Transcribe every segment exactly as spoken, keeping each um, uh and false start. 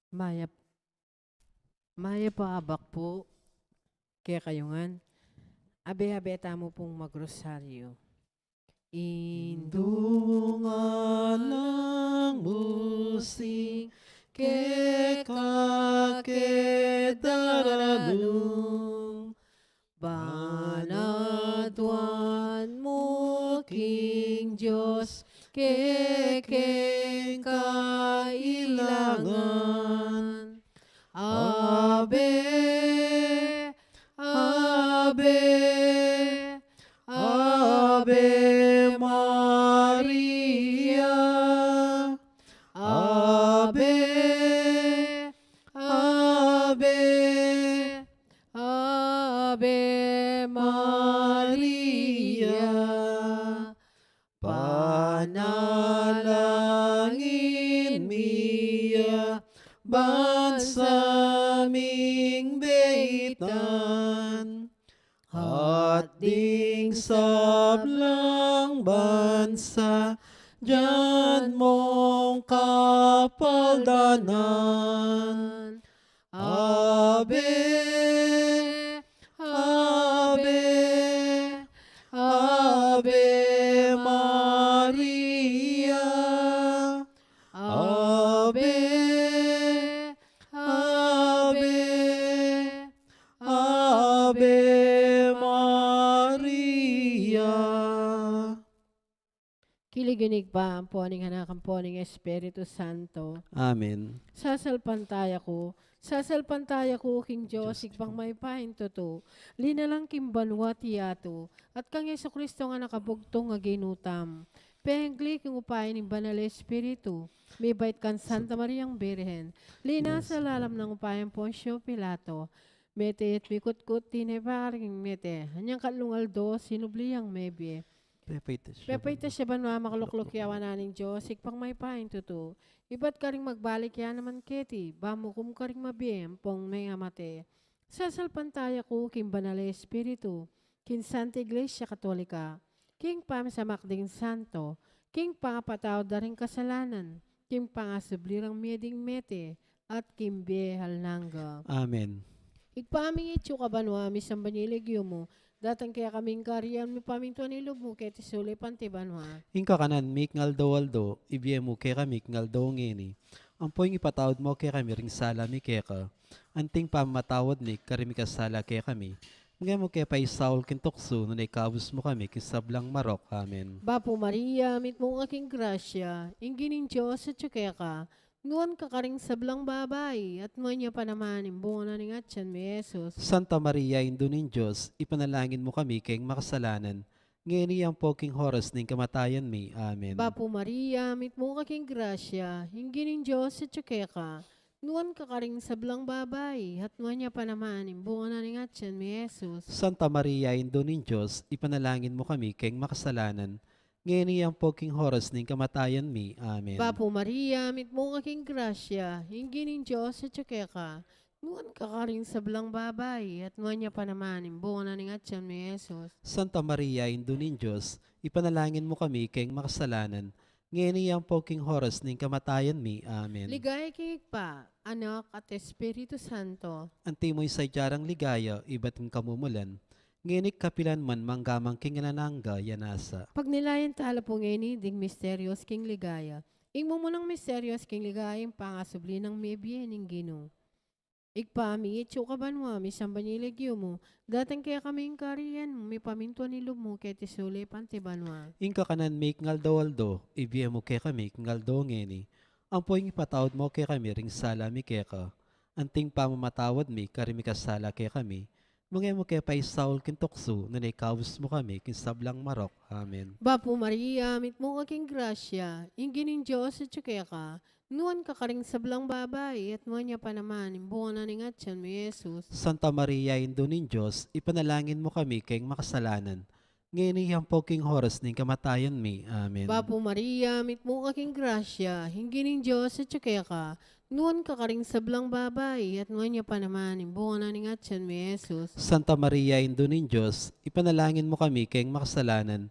Mayap, mayap a abak pu kekayu ngan. Abe-abe tamu pung magrosaryu. Indung alang musing keka keda ralu, banatuan mu king Dios kekeng kailangan. Ave, Ave, Ave Maria. Ave, Ave, Ave Maria. Panalangin mi ya bansa ming beitan, at ding sablang bansa dian mong kapaldanan. Ave, Ave, Ave Maria. Ave, Ave, Ave Maria. King lagyu ning Ibpa, ampo ning Anak, ampo ning Espiritu Santo. Amen. Sasalpantaya ku, sasalpantaya ku king Dios, Dios Ibpang mayupaya king tutu. Linalang king banua at yatu, at kang Jesucristo a Anak a bugtung a Ginu tamu. Pengli king upaya ning Banal a Espiritu, mibait kang Santa Mariang Birhen. Linasa lalam ning upaya nang Poncio Pilato. Mete at mikutkut, tinipa karing mete. Anyang katlung aldo, sinubli yang mebie. Pepaitas ya. Pepaitas ya banua, makalukluk ya wanan ning Dios, Ibpang mayupaya king tutu. Ibat karing magbalik ya naman keti, ba mukum karing mabie ampong mengamate. Sasalpantaya ku king Banal a Espiritu, king Santa Iglesia Katolika, king pamisamak ding santo, king pangapatawad da ring kasalanan, king pangasubli rang mie ding mete, at king bie alang angga. Amen. Ibpa mi, atsu ka banua, misamban ya ing lagyu mu, datang kekami ing kayarian mu, mipamintuan ing lub mu, keti sulip anti banua. Ing kakanan mi king aldo-aldo, ibie mu kekami king aldo ngeni. Ampo ing ipatawad mu kekami ring sala mi keka, anti ing pamamatawad mi karing mikasala kekami. Manga e mu ke paisaul king tuksu, nune ikabus mu kami king sablang marok. Amen. Bapu Maria, mitmu ka king grasya, ing Ginung Dios atsu keka, nuan ka karing sablang babai, at nuan ya pa naman ing bunga na ning atian mu, i Jesus. Santa Maria, Indu ning Dios, ipanalangin mu kami keng makasalanan, ngeni ampo king oras ning kamatayan mi. Amen. Bapu Maria, mitmu ka king grasya, ing Ginung Dios atsu keka, nuan ka karing sablang babai, at nuan ya pa naman ing bunga na ning atian mu, i Jesus. Santa Maria, Indu ning Dios, ipanalangin mu kami keng makasalanan, ngeni ampo king oras ning kamatayan mi. Amen. Bapu Maria, mitmu ka king grasya, ing Ginung Dios atsu keka, nuan ka karing sablang babai, at nuan ya pa naman ing bunga na ning atian mu, i Jesus. Santa Maria, Indu ning Dios, ipanalangin mu kami keng makasalanan, ngeni ampo king oras ning kamatayan mi. Amen. Ligaya king Ibpa, Anak, at Espiritu Santo. Antimo ing sadya rang ligaya ibat king kamumulan, ngeni at kapilan man, mangga man king alang angga. Amen. Pagnilayan tala pu ngeni ding misterios king ligaya. Ing mumunang misterios king ligaya, ing pangasubli nang mebie ning Ginu. Ibpa mi, atsu ka banua, misamban ya ing lagyu mu, datang kekami ing kayarian mu, mipamintuan ing lub mu, keti sulip anti banua. Ing kakanan mi king aldo-aldo, ibie mu kekami king aldo ngeni. Ampo ing ipatawad mu kekami ring sala mi keka, anti ing pamamatawad mi karing mikasala kekami. Manga e mu ke paisaul king tuksu, nune ikabus mu kami king sablang marok. Amen. Bapu Maria, mitmu ka king grasya, ing Ginung Dios atsu keka, nuan ka karing sablang babai, at nuan ya pa naman ing bunga na ning atian mu, i Jesus. Santa Maria, Indu ning Dios, ipanalangin mu kami keng makasalanan, ngeni ampo king oras ning kamatayan mi. Amen. Bapu Maria, mitmu ka king grasya, ing Ginung Dios atsu keka, nuan ka karing sablang babai, at nuan ya pa naman ing bunga na ning atian mu, i Jesus. Santa Maria, Indu ning Dios, ipanalangin mu kami keng makasalanan,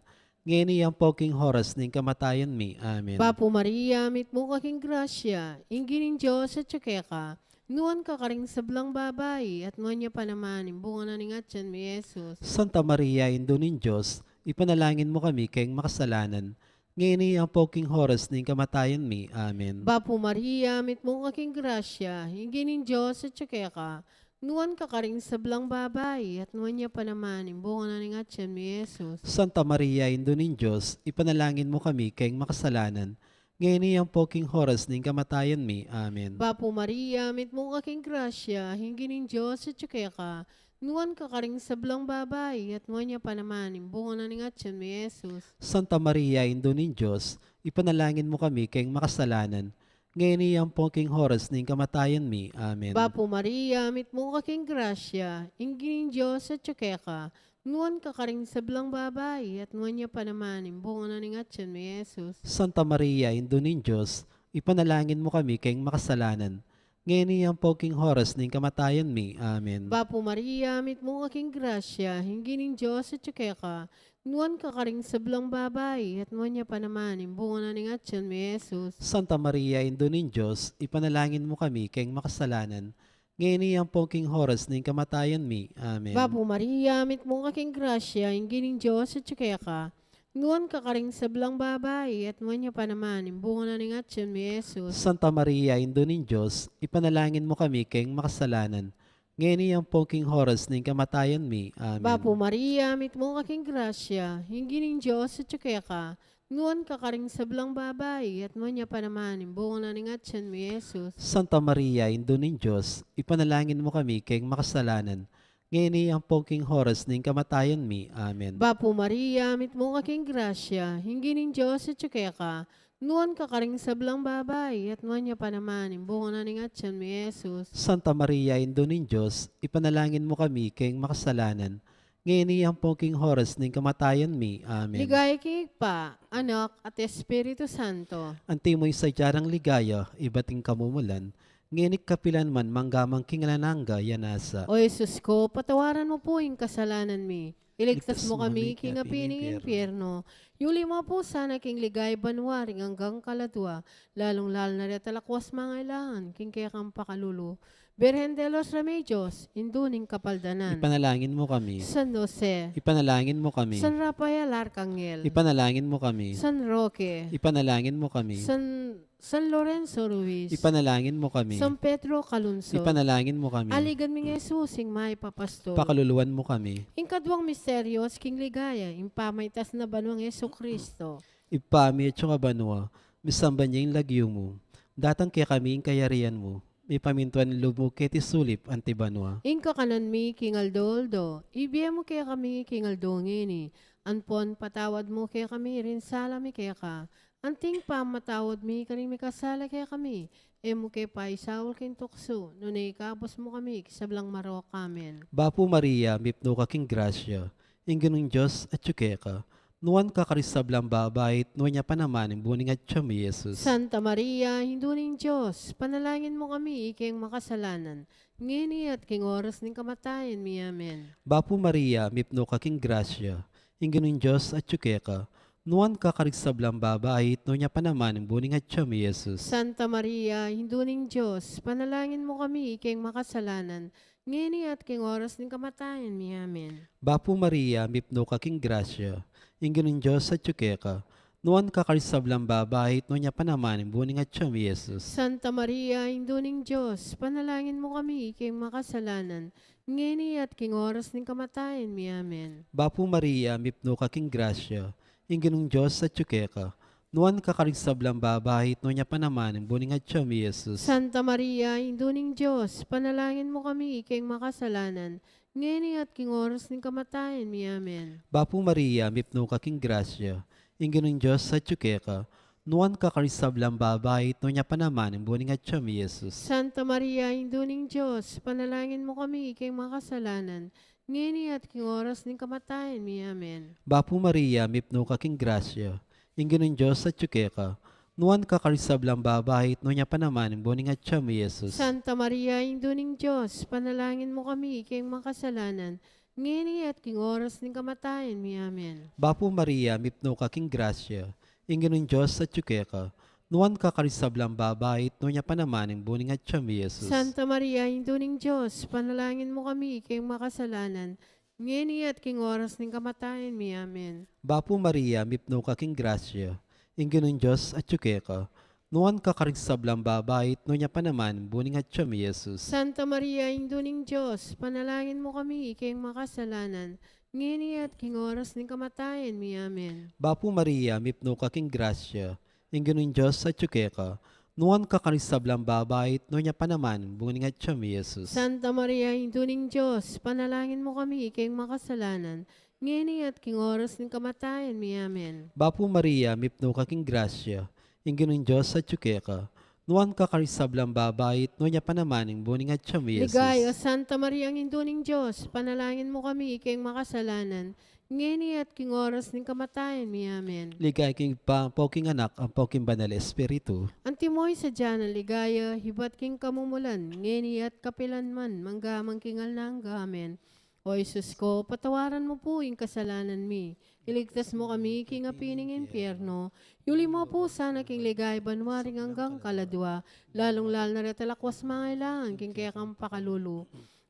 ngeni ampo king oras ning kamatayan mi. Amen. Bapu Maria, mitmu ka king grasya, ing Ginung Dios atyu keka, nuan ka karing sablang babai, at nuan ya pa naman ing bunga na ning atyan mi, Jesus. Santa Maria, Indu ning Dios, ipanalangin mu kami keng makasalanan, ngeni ampo king oras ning kamatayan mi. Amen. Bapu Maria, mitmu ka king grasya, ing Ginung Dios atyu keka, nuan ka karing sablang babai, at nuan ya pa naman ing bunga na ning atyan mi, Jesus. Santa Maria, Indu ning Dios, ipanalangin mu kami keng makasalanan, ngeni ampo king oras ning kamatayan mi. Amen. Bapu Maria, mitmu ka king grasya, ing Ginung Dios atyu keka, nuan ka karing sablang babai, at nuan ya pa naman ing bunga na ning atyan mi, Jesus. Santa Maria, Indu ning Dios, ipanalangin mu kami keng makasalanan, ngeni ampo king oras ning kamatayan mi. Amen. Bapu Maria, mitmu ka king grasya, ing Ginung Dios atyu keka, nuan ka karing sablang babai, at nuan ya pa naman ing bunga na ning atyan mi, Jesus. Santa Maria, Indu ning Dios, ipanalangin mu kami keng makasalanan, ngeni ampo king oras ning kamatayan mi. Amen. Bapu Maria, mitmu ka king grasya, ing Ginung Dios atyu keka, nuan ka karing sablang babai, at nuan ya pa naman ing bunga na ning atyan mi, Jesus. Santa Maria, Indu ning Dios, ipanalangin mu kami keng makasalanan, ngeni ampo king oras ning kamatayan mi. Amen. Bapu Maria, mitmu ka king grasya, ing Ginung Dios atyu keka, nuan ka karing sablang babai, at nuan ya pa naman ing bunga na ning atyan mi, Jesus. Santa Maria, Indu ning Dios, ipanalangin mu kami keng makasalanan, ngeni ampo king oras ning kamatayan mi. Amen. Bapu Maria, mitmu ka king grasya, ing Ginung Dios atyu keka, nuan ka karing sablang babai, at nuan ya pa naman ing bunga na ning atyan mi, Jesus. Santa Maria, Indu ning Dios, ipanalangin mu kami keng makasalanan, ngeni ampo king oras ning kamatayan mi. Amen. Bapu Maria, mitmu ka king grasya, ing Ginung Dios atyu keka, nuan ka karing sablang babai, at nuan ya pa naman ing bunga na ning atyan mi, Jesus. Santa Maria, Indu ning Dios, ipanalangin mu kami keng makasalanan, ngeni ampo king oras ning kamatayan mi. Amen. Ligaya king Ibpa, Anak, at Espiritu Santo. Antimo ing sadya nang ligaya ibat king kamumulan, ngeni at kapilan man, mangga man king alang angga. Amen. O Jesus ko, patawaran mu pu ing kasalanan mi, iligtas mu kami king api ning impyerno, yuli mu pu sana king ligaya banua ring anggang kaladua, lalung-lalu na reta lakwas mangailangan king kekang pakalulu. Birhen de los Remedios, Indu ning Kapaldanan. Ipanalangin mu kami. San Jose. Ipanalangin mu kami. San Rafael Arcangel. Ipanalangin mu kami. San Roque. Ipanalangin mu kami. San, San Lorenzo Ruiz. Ipanalangin mu kami. San Pedro Calungsod. Ipanalangin mu kami. Aligan ming Jesus, ing mayap a pastor. Pakaluluan mu kami. Ing kaduang misteryos king ligaya, ing pamaitas na banuang Jesucristo. Ibpa mi, atsu ka banua, misamban ya ing lagyu mu, datang kekami ing kayarian mu, mipamintuan ing lub mu keti sulip anti banua. Ing kakanan mi king aldo-aldo, ibie mu kekami king aldo ngeni, ampon patawad mu kekami ring sala mi keka, anti ing pamamatawad mi karing mikasala kekami, e mu ke paisaul king tuksu, nune ikabus mu kami king sablang marok. Amen. Bapu Maria, mipnu ka king grasya, ing Ginung Dios atyu keka, nuan ka karing sablang babai, at nuan ya pa naman ing bunga ning atyan mu, i Jesus. Santa Maria, Indu ning Dios, ipanalangin mu kami ikeng makasalanan, ngeni at king oras ning kamatayan mi. Amen. Bapu Maria, mipnu ka king grasya, ing Ginung Dios atyu keka, nuan ka karing sablang babai, at nuan ya pa naman ing bunga ning atyan mu, i Jesus. Santa Maria, Indu ning Dios, ipanalangin mu kami ikeng makasalanan, ngeni at king oras ning kamatayan mi. Amen. Bapu Maria, mipnu ka king grasya, ing Ginung Dios atyu keka, nuan ka karing sablang babai, at nuan ya pa naman ing bunga ning atyan mu, i Jesus. Santa Maria, Indu ning Dios, ipanalangin mu kami ikeng makasalanan, ngeni at king oras ning kamatayan mi. Amen. Bapu Maria, mipnu ka king grasya, ing Ginung Dios atyu keka, nuan ka karing sablang babai, at nuan ya pa naman ing bunga ning atyan mu, i Jesus. Santa Maria, Indu ning Dios, ipanalangin mu kami ikeng makasalanan, ngeni at king oras ning kamatayan mi. Amen. Bapu Maria, mipnu ka king grasya, ing Ginung Dios atyu keka, nuan ka karing sablang babai, at nuan ya pa naman ing bunga ning atyan mu, i Jesus. Santa Maria, Indu ning Dios, ipanalangin mu kami ikeng makasalanan, ngeni at king oras ning kamatayan mi. Amen. Bapu Maria, mipnu ka king grasya, ing Ginung Dios atyu keka, nuan ka karing sablang babai, at nuan ya pa naman ing bunga ning atyan mu, i Jesus. Santa Maria, Indu ning Dios, ipanalangin mu kami ikeng makasalanan, ngeni at king oras ning kamatayan mi. Amen. Bapu Maria, mipnu ka king grasya, ing Ginung Dios atyu keka, nuan ka karing sablang babai, at nuan ya pa naman ing bunga ning atyan mu, Jesus. Santa Maria, Indu ning Dios, ipanalangin mu kami king makasalanan, ngeni at king oras ning kamatayan mi. Amen. Bapu Maria, mipnu ka king grasya, ing Ginung Dios atyu keka, nuan ka karing sablang babai, at nuan ya pa naman ing bunga ning atyan mu, Jesus. Santa Maria, Indu ning Dios, ipanalangin mu kami king makasalanan, ngeni at king oras ning kamatayan mi. Amen. Bapu Maria, mipnu ka king grasya, ing Ginung Dios atyu keka, nuan ka karing sablang babai, at nuan ya pa naman ing bunga ning atyan mu, Jesus. Santa Maria, Indu ning Dios, ipanalangin mu kami king makasalanan, ngeni at king oras ning kamatayan mi. Amen. Bapu Maria, mipnu ka king grasya, ing Ginung Dios atyu keka, nuan ka karing sablang babai, at nuan ya pa naman ing bunga ning atyan mu, Jesus. Ligaya, Santa Maria, Indu ning Dios, ipanalangin mu kami king makasalanan, ngeni at king oras ning kamatayan mi. Amen. Ligaya king Ibpa, ampo king Anak, ampo king Banal Espiritu. Antimo ing sadya nang ligaya, ibat king kamumulan, ngeni at kapilan man, mangga man king alang angga. Amen. O Jesus ko, patawaran mu pu ing kasalanan mi, iligtas mu kami king api ning impyerno, yuli mu pu sana king ligaya banua ring anggang kaladua, lalung-lalu na retang lakwas mangailangan king kekang pakalulu.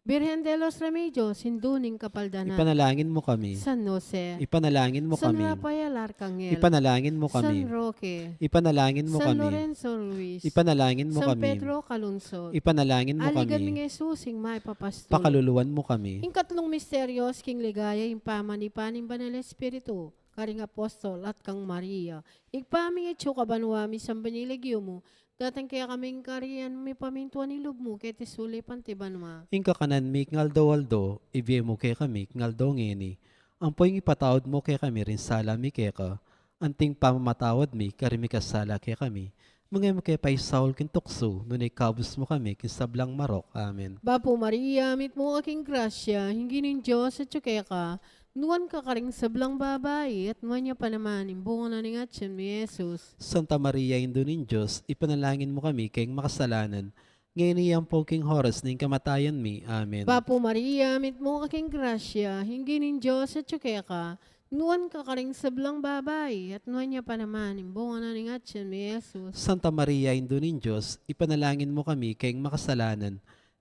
Birhen de los Remedios, Indu ning Kapaldanan. Ipanalangin mu kami. San Jose. Ipanalangin mu kami. San Rafael Arcangel. Ipanalangin mu kami. San Roque. Ipanalangin mu kami. San Lorenzo Ruiz. Ipanalangin mu kami. San Pedro Calungsod. Ipanalangin mu kami. Aligan mi Jesus, ing mayap a pastul. Pakaluluan mu kami. Ing katlung misteryos king ligaya, ing pamanipa ning Banal Espiritu karing apostol at kang Maria. Ibpa mi, atsu ka banua, misamban ya ing lagyu mu, datang kekami ing kayarian mu, mipamintuan ing lub mu keti sulip anti banua. Ing kakanan mi king aldo-aldo, ibie mu kekami king aldo ngeni. Ampo ing ipatawad mu kekami ring sala mi keka, anti ing pamamatawad mi karing mikasala kekami. Manga e mu ke paisaul king tuksu, nune ikabus mu kami king sablang marok. Amen. Bapu Maria, mitmu ka king grasya, ing Ginung Dios atyu keka, nuan ka karing sablang babai, at nuan ya pa naman ing bunga na ning atyan mu, i Jesus. Santa Maria, Indu ning Dios, ipanalangin mu kami keng makasalanan, ngeni ampo king oras ning kamatayan mi. Amen. Bapu Maria, mitmu ka king grasya, ing Ginung Dios atyu keka, nuan ka karing sablang babai, at nuan ya pa naman ing bunga na ning atyan mu, i Jesus. Santa Maria, Indu ning Dios, ipanalangin mu kami keng makasalanan,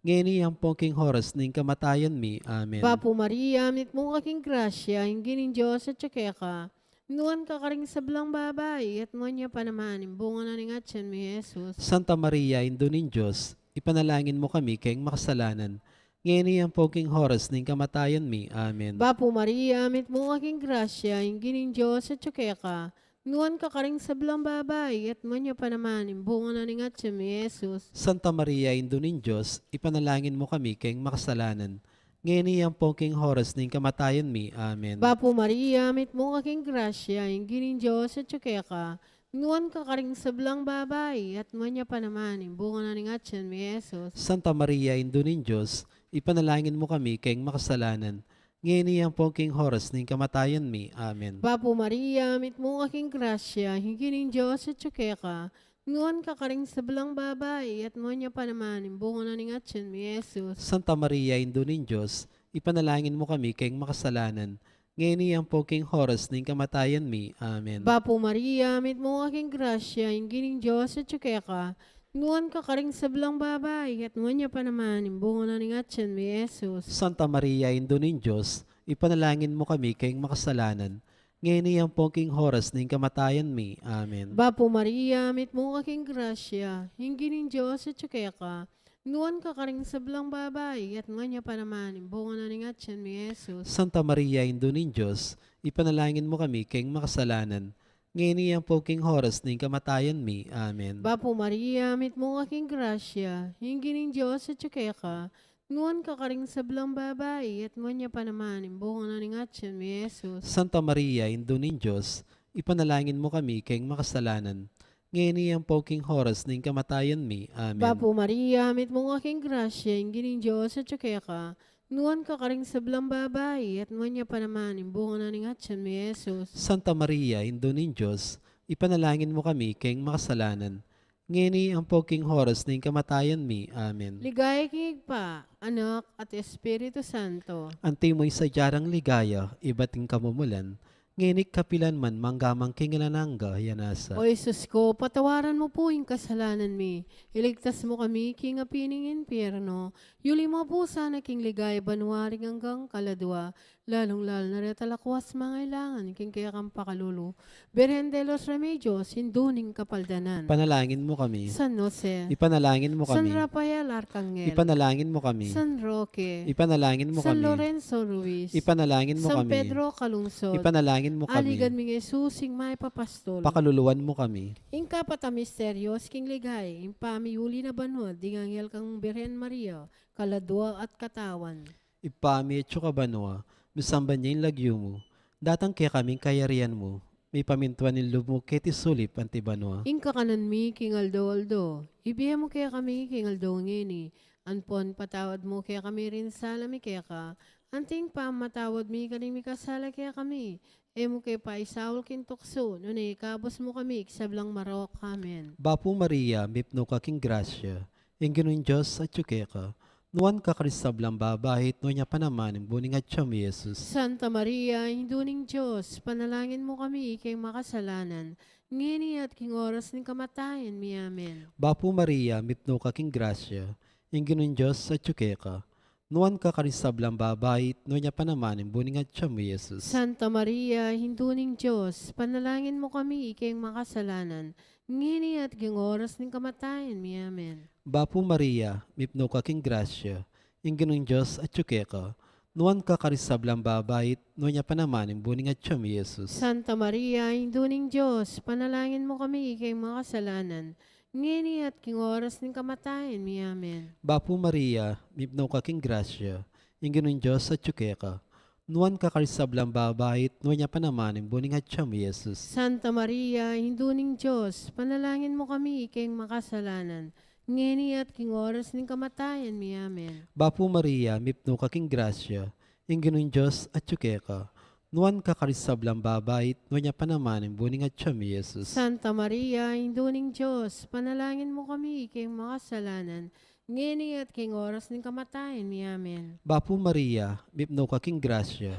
ngeni ampo king oras ning kamatayan mi. Amen. Bapu Maria, mitmu ka king grasya, ing Ginung Dios atyu keka, nuan ka karing sablang babai, at nuan ya pa naman ing bunga na ning atyan mu, i Jesus. Santa Maria, Indu ning Dios, ipanalangin mu kami keng makasalanan, ngeni ampo king oras ning kamatayan mi. Amen. Bapu Maria, mitmu ka king grasya, ing Ginung Dios atyu keka, nuan ka karing sablang babai, at nuan ya pa naman ing bunga na ning atyan mu, i Jesus. Santa Maria, Indu ning Dios, ipanalangin mu kami keng makasalanan, ngeni ampo king oras ning kamatayan mi. Amen. Bapu Maria, mitmu ka king grasya, ing Ginung Dios atyu keka, nuan ka karing sablang babai, at nuan ya pa naman ing bunga na ning atyan mu, i Jesus. Santa Maria, Indu ning Dios, ipanalangin mu kami keng makasalanan, ngeni ampo king oras ning kamatayan mi. Amen. Bapu Maria, mitmu ka king grasya, ing Ginung Dios atyu keka, nuan ka karing sablang babai, at nuan ya pa naman ing bunga na ning atyan mu, i Jesus. Santa Maria, Indu ning Dios, ipanalangin mu kami keng makasalanan, ngeni ampo king oras ning kamatayan mi. Amen. Bapu Maria, mitmu ka king grasya, ing Ginung Dios atyu keka, nuan ka karing sablang babai, at nuan ya pa naman ing bunga na ning atyan mu, i Jesus. Santa Maria, Indu ning Dios, ipanalangin mu kami keng makasalanan, ngeni ampo king oras ning kamatayan mi. Amen. Bapu Maria, mitmu ka king grasya, ing Ginung Dios atyu keka, nuan ka karing sablang babai, at nuan ya pa naman ing bunga na ning atyan mu, i Jesus. Santa Maria, Indu ning Dios, ipanalangin mu kami keng makasalanan, ngeni ampo king oras ning kamatayan mi. Amen. Bapu Maria, mitmu ka king grasya, ing Ginung Dios atyu keka, nuan ka karing sablang babai, at nuan ya pa naman ing bunga na ning atyan mu, i Jesus. Santa Maria, Indu ning Dios, ipanalangin mu kami keng makasalanan, ngeni ampo king oras ning kamatayan mi. Amen. Bapu Maria, mitmu ka king grasya, ing Ginung Dios atyu keka, nuan ka karing sablang babai, at nuan ya pa naman ing bunga na ning atyan mu, i Jesus. Santa Maria, Indu ning Dios, ipanalangin mu kami keng makasalanan, ngeni ampo king oras ning kamatayan mi. Amen. Ligaya king Ibpa, Anak, at Espiritu Santo. Anti mo ing sadya rang ligaya, ibat king kamumulan, ngeni at kapilan man, mangga man king alang angga. Amen. O Jesus ko, patawaran mo pu ing kasalanan mi, iligtas mo kami king api ning impyerno, yuli mo pu sana king ligaya banua ring anggang kaladua, lalung-lalu na retang lakwas mangailangan king kekang pakalulu. Birhen de los Remedios, Indu ning Kapaldanan. Ipanalangin mo kami. San Jose. Ipanalangin mo kami. San Rafael Arcangel. Ipanalangin mo kami. San Roque. Ipanalangin mo kami. San Lorenzo Ruiz. Ipanalangin mo kami. San Pedro Calungsod. Ipanalangin mo kami. Aligan mi ngan Jesus, ing mayap a pastol. Pakaluluan mo kami. Ing kapat a misteryos king ligaya, ing pamiyuli na banua ding anghel kang Birhen Maria, kaladua at katawan. Ibpa mi, atsu ka banua, misamban ya ing lagyu mu, datang kekami ing kayarian mu, mipamintuan ing lub mu keti sulip anti banua. Ing kakanan mi king aldo-aldo, ibie mu kekami king aldo ngeni, ampon ipatawad mu kekami ring sala mi keka, anti ing pamamatawad mi karing mikasala kekami, e mu ke paisaul king tuksu, nune ikabus mu kami king sablang marok. Amen. Bapu Maria, mipnu ka king grasya, ing Ginung Dios atyu keka, nuan ka karing sablang babai, at nuan ya pa naman ing bunga ning atyan mu, i Jesus. Santa Maria, Indu ning Dios, ipanalangin mu kami king makasalanan, ngeni at king oras ning kamatayan mi. Amen. Bapu Maria, mipnu ka king grasya, ing Ginung Dios atyu keka, nuan ka karing sablang babai, at nuan ya pa naman ing bunga ning atyan mu, i Jesus. Santa Maria, Indu ning Dios, ipanalangin mu kami king makasalanan, ngeni at king oras ning kamatayan mi. Amen. Bapu Maria, mipnu ka king grasya, ing Ginung Dios atyu keka, nuan ka karing sablang babai, at nuan ya pa naman ing bunga ning atyan mu, i Jesus. Santa Maria, Indu ning Dios, ipanalangin mu kami king makasalanan, ngeni at king oras ning kamatayan mi. Amen. Bapu Maria, mipnu ka king grasya, ing Ginung Dios atyu keka, nuan ka karing sablang babai, at nuan ya pa naman ing bunga ning atyan mu, i Jesus. Santa Maria, Indu ning Dios, ipanalangin mu kami king makasalanan, ngeni at king oras ning kamatayan mi. Amen. Bapu Maria, mipnu ka king grasya, ing Ginung Dios atyu keka, nuan ka karing sablang babai, at nuan ya pa naman ing bunga ning atyan mu, i Jesus. Santa Maria, Indu ning Dios, ipanalangin mu kami king makasalanan, ngeni at king oras ning kamatayan mi. Amen. Bapu Maria, mipnu ka king grasya,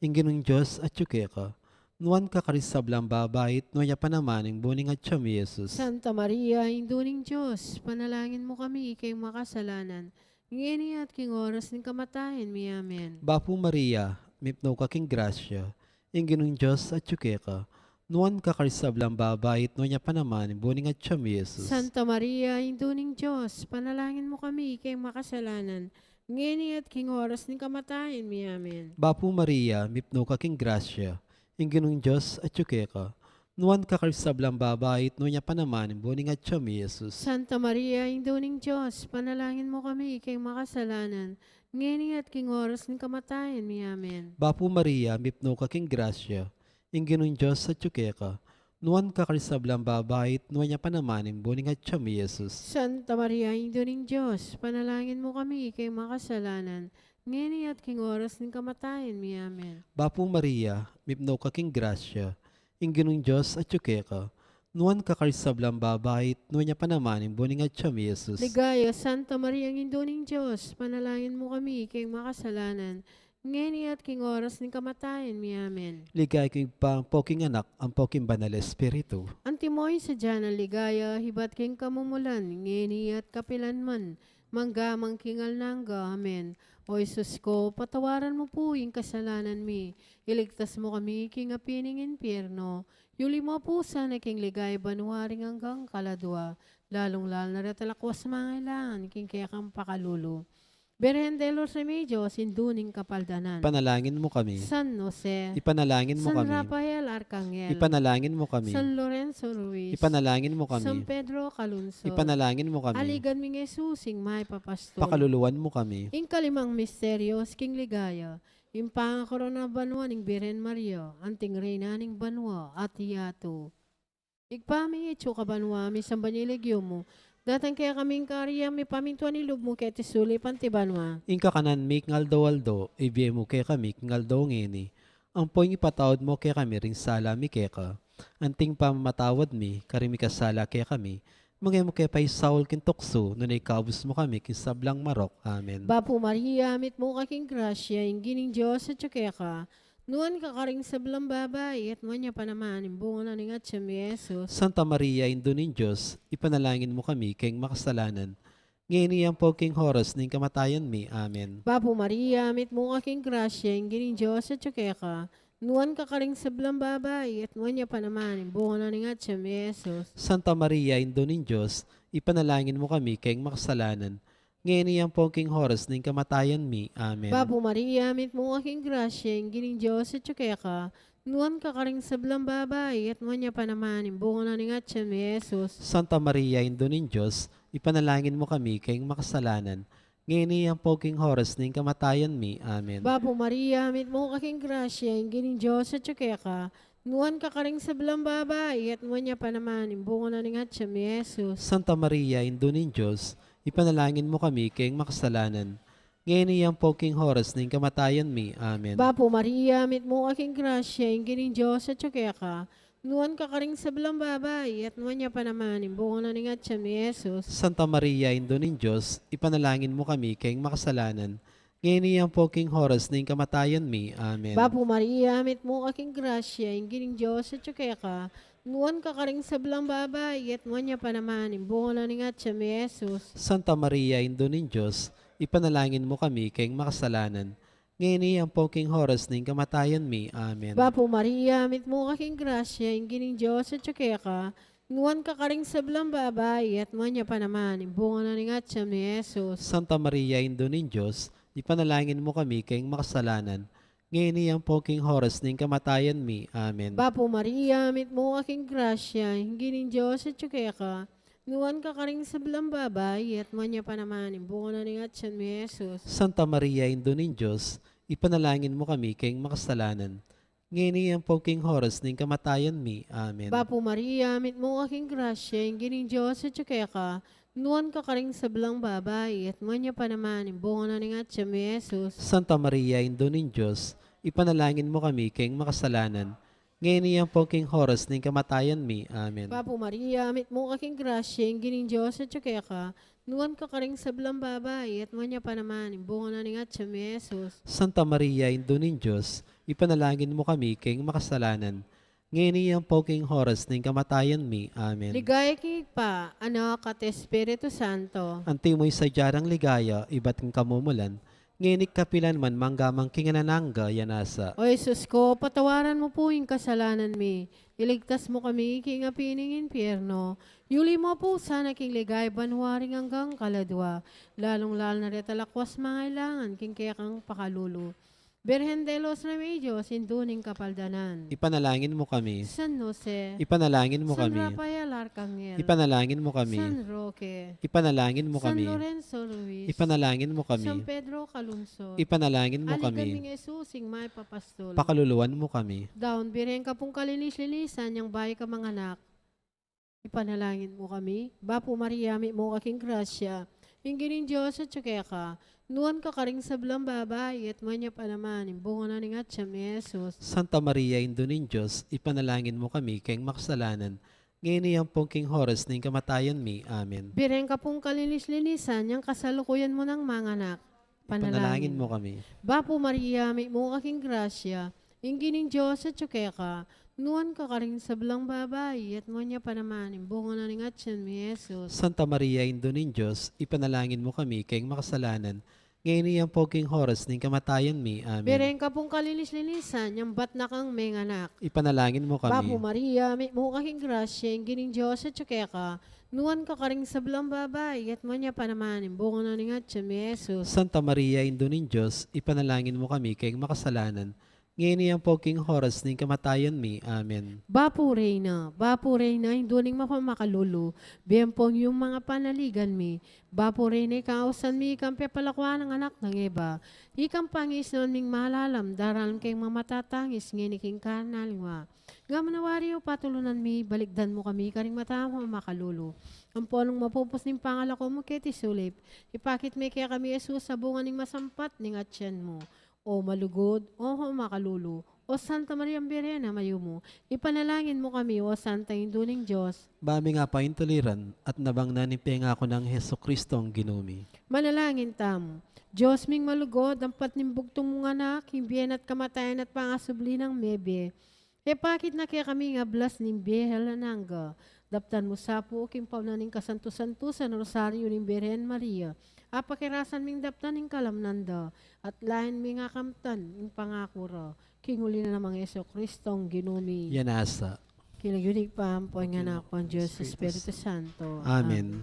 ing Ginung Dios atyu keka, nuan ka karing sablang babai, at nuan ya pa naman ing bunga ning atyan mu, i Jesus. Santa Maria, Indu ning Dios, ipanalangin mu kami king makasalanan, ngeni at king oras ning kamatayan mi. Amen. Bapu Maria, mipnu ka king grasya, ing Ginung Dios atyu keka, nuan ka karing sablang babai, at nuan ya pa naman ing bunga ning atyan mu, i Jesus. Santa Maria, Indu ning Dios, ipanalangin mu kami king makasalanan, ngeni at king oras ning kamatayan mi. Amen. Bapu Maria, mipnu ka king grasya, ing Ginung Dios atyu keka, nuan ka karing sablang babai, at nuan ya pa naman ing bunga ning atyan mu, i Jesus. Santa Maria, Indu ning Dios, ipanalangin mu kami king makasalanan, ngeni at king oras ning kamatayan mi. Amen. Bapu Maria, mipnu ka king grasya, ing Ginung Dios atyu keka, nuan ka karing sablang babai, at nuan ya pa naman ing bunga ning atyan mu, i Jesus. Santa Maria, Indu ning Dios, ipanalangin mu kami king makasalanan, ngeni at king oras ning kamatayan mi. Amen. Bapu Maria, mipnu ka king grasya, ing Ginung Dios atyu keka, nuan ka karing sablang babai, at nuan ya pa naman ing bunga ning atyan mu, i Jesus. Ligaya, Santa Maria, Indu ning Dios, ipanalangin mu kami king makasalanan, ngeni at king oras ning kamatayan mi. Amen. Ligaya king Ibpa, ampo king Anak, ampo king Banal Espiritu. Antimo ing sadya nang ligaya, ibat king kamumulan, ngeni at kapilan man, mangga man king alang angga. Amen. O Jesus ko, patawaran mu pu ing kasalanan mi, iligtas mu kami king api ning impyerno, yuli mu pu sana king ligaya banua ring anggang kaladua, lalung-lalu na retang lakwas mangailangan king kekang pakalulu. Birhen de los Remedios, Indu ning Kapaldanan. Ipanalangin mu kami. San Jose. Ipanalangin mu kami. San Rafael Arcangel. Ipanalangin mu kami. San Lorenzo Ruiz. Ipanalangin mu kami. San Pedro Calungsod. Ipanalangin mu kami. Aligan mi ngan Jesus, ing mayap a pastol. Pakaluluan mu kami. Ing kalimang misteryos king ligaya, ing pangakorona banua ning Birhen Maria, anting Reyna ning banua at yatu. Ibpa mi, atsu ka banua, misamban ya ing lagyu mu, datang kekami ing kayarian mu, mipamintuan ing lub mu keti sulip anti banua. Ing kakanan mi king aldo-aldo, ibie mu kekami king aldo ngeni, ampo ing ipatawad mu kekami ring sala mi keka, anting pamamatawad mi karing mikasala kekami, Manga e mu ke paisaul king tuksu, nune ikabus mu kami king sablang marok. Amen. Bapu Maria, mitmu ka king grasya, ing Ginung Dios atyu keka. Nuan ka karing sablang babai, at nuan ya pa naman ing bunga na ning atyan mu, i Jesus. Santa Maria, Indu ning Dios, ipanalangin mu kami keng makasalanan, ngeni ampo king oras ning kamatayan mi. Amen. Bapu Maria, mitmu ka king grasya, ing Ginung Dios atyu keka. Nuan ka karing sablang babai, at nuan ya pa naman ing bunga na ning atyan mu, i Jesus. Santa Maria, Indu ning Dios, ipanalangin mu kami keng makasalanan, ngeni ampo king oras ning kamatayan mi. Amen. Bapu Maria, mitmu ka king grasya, ing Ginung Dios atyu keka. Nuan ka karing sablang babai, at nuan ya pa naman ing bunga na ning atyan mu, i Jesus. Santa Maria, Indu ning Dios, ipanalangin mu kami keng makasalanan, ngeni ampo king oras ning kamatayan mi. Amen. Bapu Maria, mitmu ka king grasya, ing Ginung Dios atyu keka. Nuan ka karing sablang babai, at nuan ya pa naman ing bunga na ning atyan mu, i Jesus. Santa Maria, Indu ning Dios, ipanalangin mu kami keng makasalanan, ngeni ampo king oras ning kamatayan mi. Amen. Bapu Maria, mitmu ka king grasya, ing Ginung Dios atyu keka. Nuan ka karing sablang babai, at nuan ya pa naman ing bunga na ning atyan mu, i Jesus. Santa Maria, Indu ning Dios, ipanalangin mu kami keng makasalanan, ngeni ampo king oras ning kamatayan mi. Amen. Bapu Maria, mitmu ka king grasya, ing Ginung Dios atyu keka. Nuan ka karing sablang babai, at nuan ya pa naman ing bunga na ning atyan mu, i Jesus. Santa Maria, Indu ning Dios, ipanalangin mu kami keng makasalanan, ngeni ampo king oras ning kamatayan mi. Amen. Bapu Maria, mitmu ka king grasya, ing Ginung Dios atyu keka. Nuan ka karing sablang babai, at nuan ya pa naman ing bunga na ning atyan mu, i Jesus. Santa Maria, Indu ning Dios, ipanalangin mu kami keng makasalanan, ngeni ampo king oras ning kamatayan mi. Amen. Bapu Maria, mitmu ka king grasya, ing Ginung Dios atyu keka. Nuan ka karing sablang babai, at nuan ya pa naman ing bunga na ning atyan mu, i Jesus. Santa Maria, Indu ning Dios, ipanalangin mu kami keng makasalanan, ngeni ampo king oras ning kamatayan mi. Amen. Bapu Maria, mitmu ka king grasya, ing Ginung Dios atyu keka. Nuan ka karing sablang babai, at nuan ya pa naman ing bunga na ning atyan mu, i Jesus. Santa Maria, Indu ning Dios, ipanalangin mu kami keng makasalanan, ngeni ampo king oras ning kamatayan mi. Amen. Bapu Maria, mitmu ka king grasya, ing Ginung Dios atyu keka. Nuan ka karing sablang babai, at nuan ya pa naman ing bunga na ning atyan mu, i Jesus. Santa Maria, Indu ning Dios, ipanalangin mu kami keng makasalanan, ngeni ampo king oras ning kamatayan mi. Amen. Ligaya king Ibpa, Anak, at Espiritu Santo. Antimo ing sadya nang ligaya ibat king kamumulan, ngeni at kapilan man, mangga man king alang angga. Amen. O Jesus ko, patawaran mu pu ing kasalanan mi, iligtas mu kami king api ning impyerno, yuli mu pu sana king ligaya banua ring anggang kaladua, lalung-lalu na reta lakwas mangailangan king kekang pakalulu. Birhen de los Remedios, Indu ning Kapaldanan. Ipanalangin mu kami. San Jose. Ipanalangin mu kami. San Rafael Arcangel. Ipanalangin mu kami. San Roque. Ipanalangin mu kami. San Lorenzo Ruiz. Ipanalangin mu kami. San Pedro Calungsod. Ipanalangin mu kami. Aligan ning Jesus ing mayap a pastol. Pakaluluan mu kami. Daun Birhen ka pung kalinis-linisan, yang bayu kang manganak. Ipanalangin mu kami. Bapu Maria, mitmu ka king grasya, ing Ginung Dios atyu keka. Nuan ka karing sablang babai, at nuan ya pa naman ing bunga na ning atyan mu, i Jesus. Santa Maria, Indu ning Dios, ipanalangin mu kami keng makasalanan, ngeni ampo king oras ning kamatayan mi. Amen. Birhen ka pung kalinis-linisan, yang kasalukuyan mu nang manganak. Ipanalangin mu kami. Bapu Maria, mitmu ka king grasya, ing Ginung Dios atyu keka. Nuan ka karing sablang babai, at nuan ya pa naman ing bunga na ning atyan mu, i Jesus. Santa Maria, Indu ning Dios, ipanalangin mu kami keng makasalanan, ngeni ampo king oras ning kamatayan mi. Amen. Birhen ka pung kalinis-linisan, yang bat na kang menganak. Ipanalangin mu kami. Bapu Maria, mitmu ka king grasya, ing Ginung Dios atyu keka. Nuan ka karing sablang babai, at nuan ya pa naman ing bunga na ning atyan mu, i Jesus. Santa Maria, Indu ning Dios, ipanalangin mu kami keng makasalanan, ngeni ampo king oras ning kamatayan mi. Amen. Bapu Reyna, Bapu Reyna, Indu ning mapamakalulu, bie mu pu ing manga panaligan mi. Bapu Reyna, ikang ausan mi, ikang pepalakuan ning anak nang Eva. Ikang pangisnan ming malalam, daralan keng mamatatangis, ngeni king karin alang angga. Ngana mu wari, O patulunan mi, balikdan mu kami karing mapamakalulu. Ampo nung mapupus ning pangalako mu keti sulip, ipakit me kekami i Jesus a bunga ning masampat ning atyan mu. O malugud, O makalulu, O Santa Maria Birhen a mayumu, ipanalangin mu kami, O Santa Indu ning Dios. Ba ming apaintuliran at nabang na ning pengaku nang Jesucristo a Ginu mi. Manalangin tamu. Dios ming malugud, ampat ning bugtung mung Anak, king bie na at kamatayan at pangasubli nang mebie, ipakit na kekami ing ablas ning bie alang angga. Daptan mu sa pu king pauna ning kasantu-santusan Rosario ning Birhen Maria, apakirasan ming daptan ing kalamnan da, at lain ming akamtan ing pangaku ra, king uli na nang Jesucristo a Ginu mi. Yan asa. King lagyu ning Ibpa, ampo ning Anak, ampo ning Dios Espiritu Santo. Amen.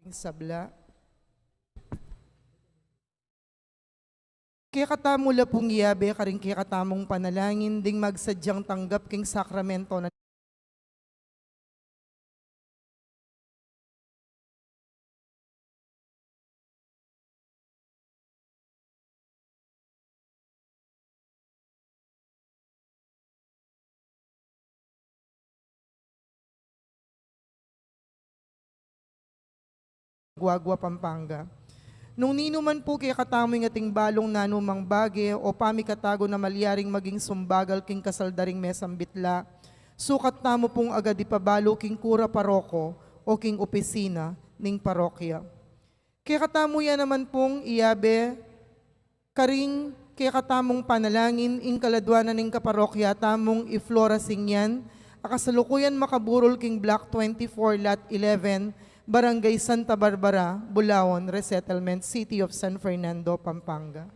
Ing sabla. Kekatamu la pung iyabe karing kekatamung panalangin ding magsadyang tanggap king sakramento na Guagua, Pampanga. Nung ninu man pu kekatamu ing ating balung nanumang bage o pamikatagun a malyaring maging sumbagal king kasal da ring mesang bitla, sukat tamu pung agad ipabalu king kura paroko o king opisina ning parokya. Kekatamu ya naman pung iyabe karing kekatamung panalangin ing kaladua na ning kaparokya tamung i Flora Singyan, a kasalukuyan makaburul king Block twenty-four, Lot eleven, Barangay Santa Barbara, Bulaon Resettlement, City of San Fernando, Pampanga.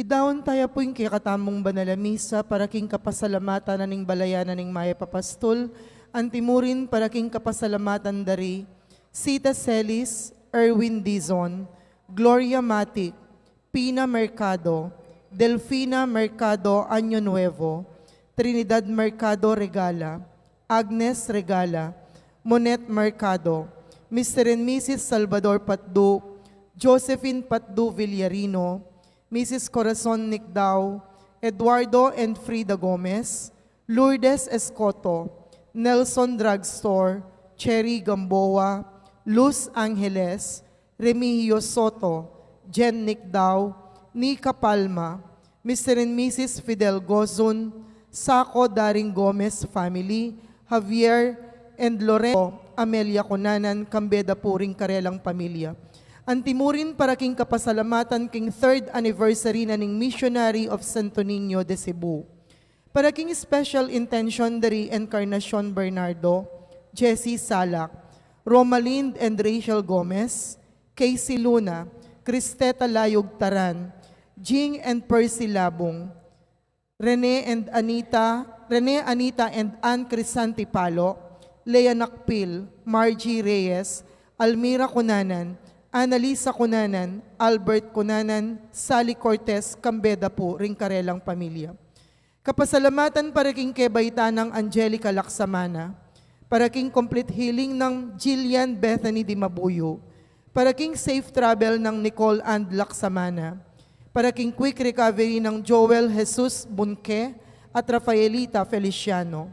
Idaun taya pu ing kekatamung banal a misa para king kapasalamatan na ning balayan na ning Mayap a Pastul, anti murin para king kapasalamatan da ri Sita Celis, Erwin Dizon, Gloria Matic, Pina Mercado, Delfina Mercado Año Nuevo, Trinidad Mercado Regala, Agnes Regala, Monet Mercado, Mister and Missus Salvador Patdu, Josephine Patdu Villarino, Missus Corazon Nicdao, Eduardo and Frida Gomez, Lourdes Escoto, Nelson Drugstore, Cherry Gamboa, Luz Angeles, Remigio Soto, Jen Nicdao, Nica Palma, Mister and Missus Fidel Gozun, Saco Daring Gomez family, Javier and Lorenzo Amelia Cunanan, kambe da pu ring karelang pamilya. Antimurin para king kapasalamatan king third anniversary na ning Missionary of Santo Niño de Cebu. Para king special intention dari Encarnacion Bernardo, Jessie Salak, Romalind and Rachel Gomez, Casey Luna, Cristeta Layug Taran, Jing and Percy Labung, Rene and Anita, Rene, Anita and Ann Crisanti Palo, Lea Nakpil, Margie Reyes, Almira Cunanan, Annalisa Cunanan, Albert Cunanan, Sally Cortez, kambe da pu ring karelang pamilya. Kapasalamatan para king kebaitan nang Angelica Laksamana, para king complete healing nang Jillian Bethany Dimabuyo, para king safe travel nang Nicole and Laksamana, para king quick recovery nang Joel Jesus Bunque at Rafaelita Feliciano.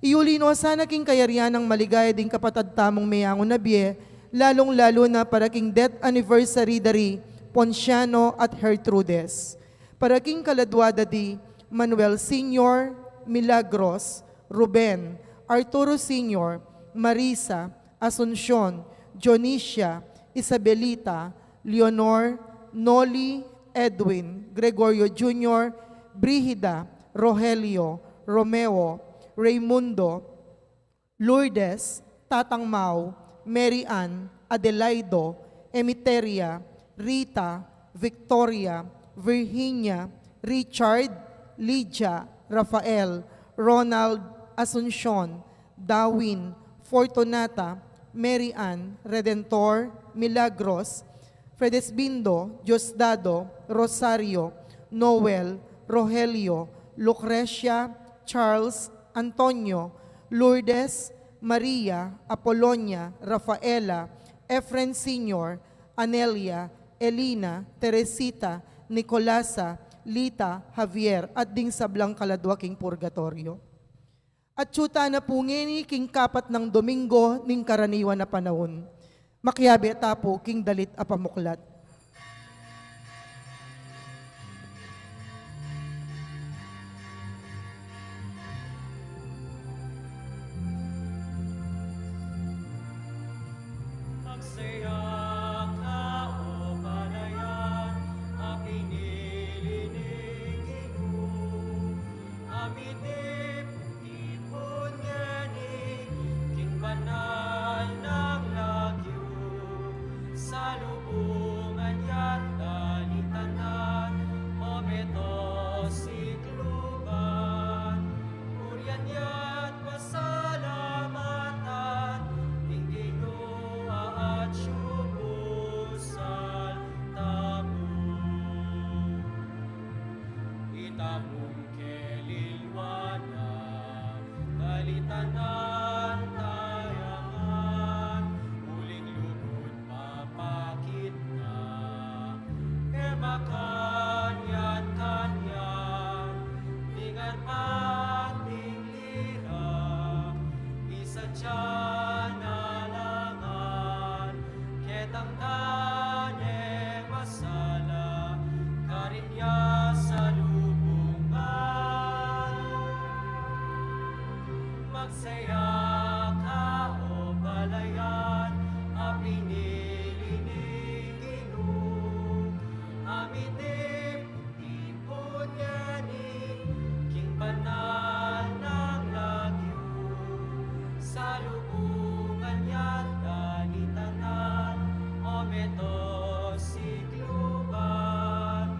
Iuli no sana king kayarian nang maligaya ding kapatad tamung meyangu na bie, lalung-lalu na para king death anniversary dari Ponciano at Gertrudes. Para king kaladua da di Manuel Senior, Milagros, Ruben, Arturo Senior, Marisa, Asuncion, Dionisia, Isabelita, Leonor, Noli, Edwin, Gregorio Junior, Brigida, Rogelio, Romeo, Raymundo, Lourdes, Tatang Mau, Mary Ann, Adelaido, Emiteria, Rita, Victoria, Virginia, Richard, Lydia, Rafael, Ronald, Asuncion, Darwin, Fortunata, Mary Ann, Redentor, Milagros, Fredesbindo, Diosdado, Rosario, Noel, Rogelio, Lucrecia, Charles, Antonio, Lourdes, Maria, Apolonia, Rafaela, Efren Senior, Anelia, Elina, Teresita, Nicolasa, Lita, Javier, at ding sablang kaladua king purgatorio. At tsuta na pu ngeni king kapat nang Domingo ning karaniwan a panaun. Makiabe ta pu king dalit a pamuklat. Magsaya ka, o balayan a pinili ning Ginu, a mitip ipun ngeni king banal nang lagyu. Salubungan ya't dalitanan, o meto sikluban. Purian ya't pasalamatan ing Ginu a atyu pusal tamu. Itamung kelilwan na dalitanan tayangan, uling lugud papakit na, e makanyan-kanyan, ding armat ding lira, isadya na la ngan, ketang tane masala, karin ya salubungan. Magsaya ka, o balayan a pinili ning Ginu, a mitip ipun ngeni king banal nang lagyu. Salubungan ya't dalitanan, o meto sikluban.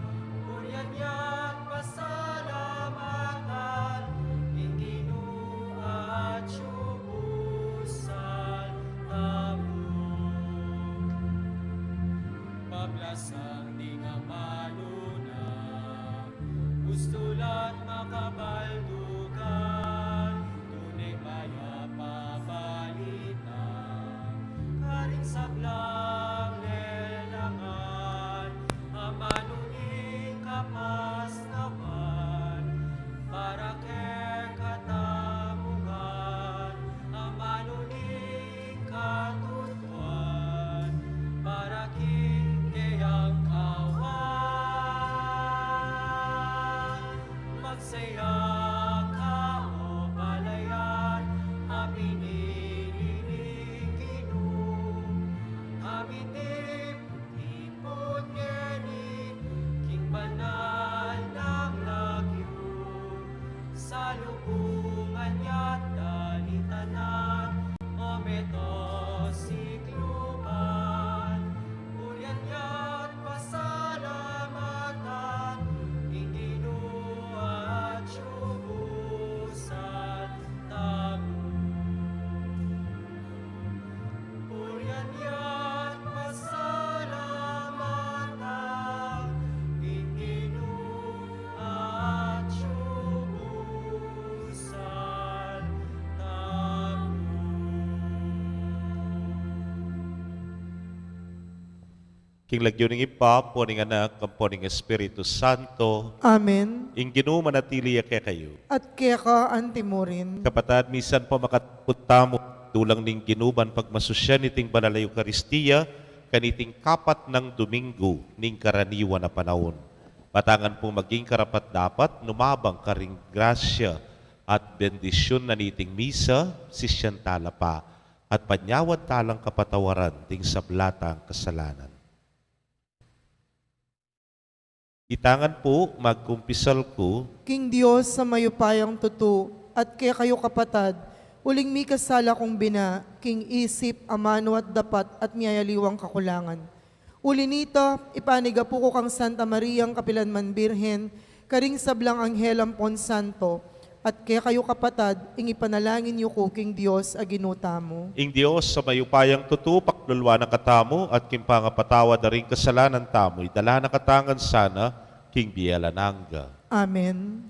Purian ya't pasalamatan ing Ginu a atyu Lubungan ya't danitan na, o metosikluban, purian ya't pasalamatan, ing Ginu atyu pusal tamu. Purian ya't pasalamatan, ing Ginu atyu pusal tamu. King lagyu ning Ibpa, ampo ning Anak, ampo ning Espiritu Santo. Amen. Ing Ginu manatili ya kekayu. At keka antimurin. Kapatad, misan pa makataput tamu, dulang ning Ginu ban pagmasusyan iting banal a Eukaristia, kaniting kapat nang Domingo ning karaniwan a panaun. Matangan pung maging karapat-dapat, numabang karing grasya at bendisyun na niting misa, sisian tala pa, at panyawad talang kapatawaran ding sabla tang kasalanan. Itangan pu, magkumpisal ku. King Dios a mayupayang tutu, at kekayu kapatad, uling mikasala kung bina, king isip, amanu at dapat, at miyayaliwang kakulangan. Uli nita, ipanigapu ku kang Santa Mariang kapilan man Birhen, karing sablang anghel ampon santo, at kekayu kapatad, ing ipanalangin yu ku king Dios a Ginu tamu. Ing Dios a mayupayang tutu, pakalulu na katamu, at king pangapatawad da ring kasalanan tamu, idala na katamu ngan sana king bie alang angga. Amen.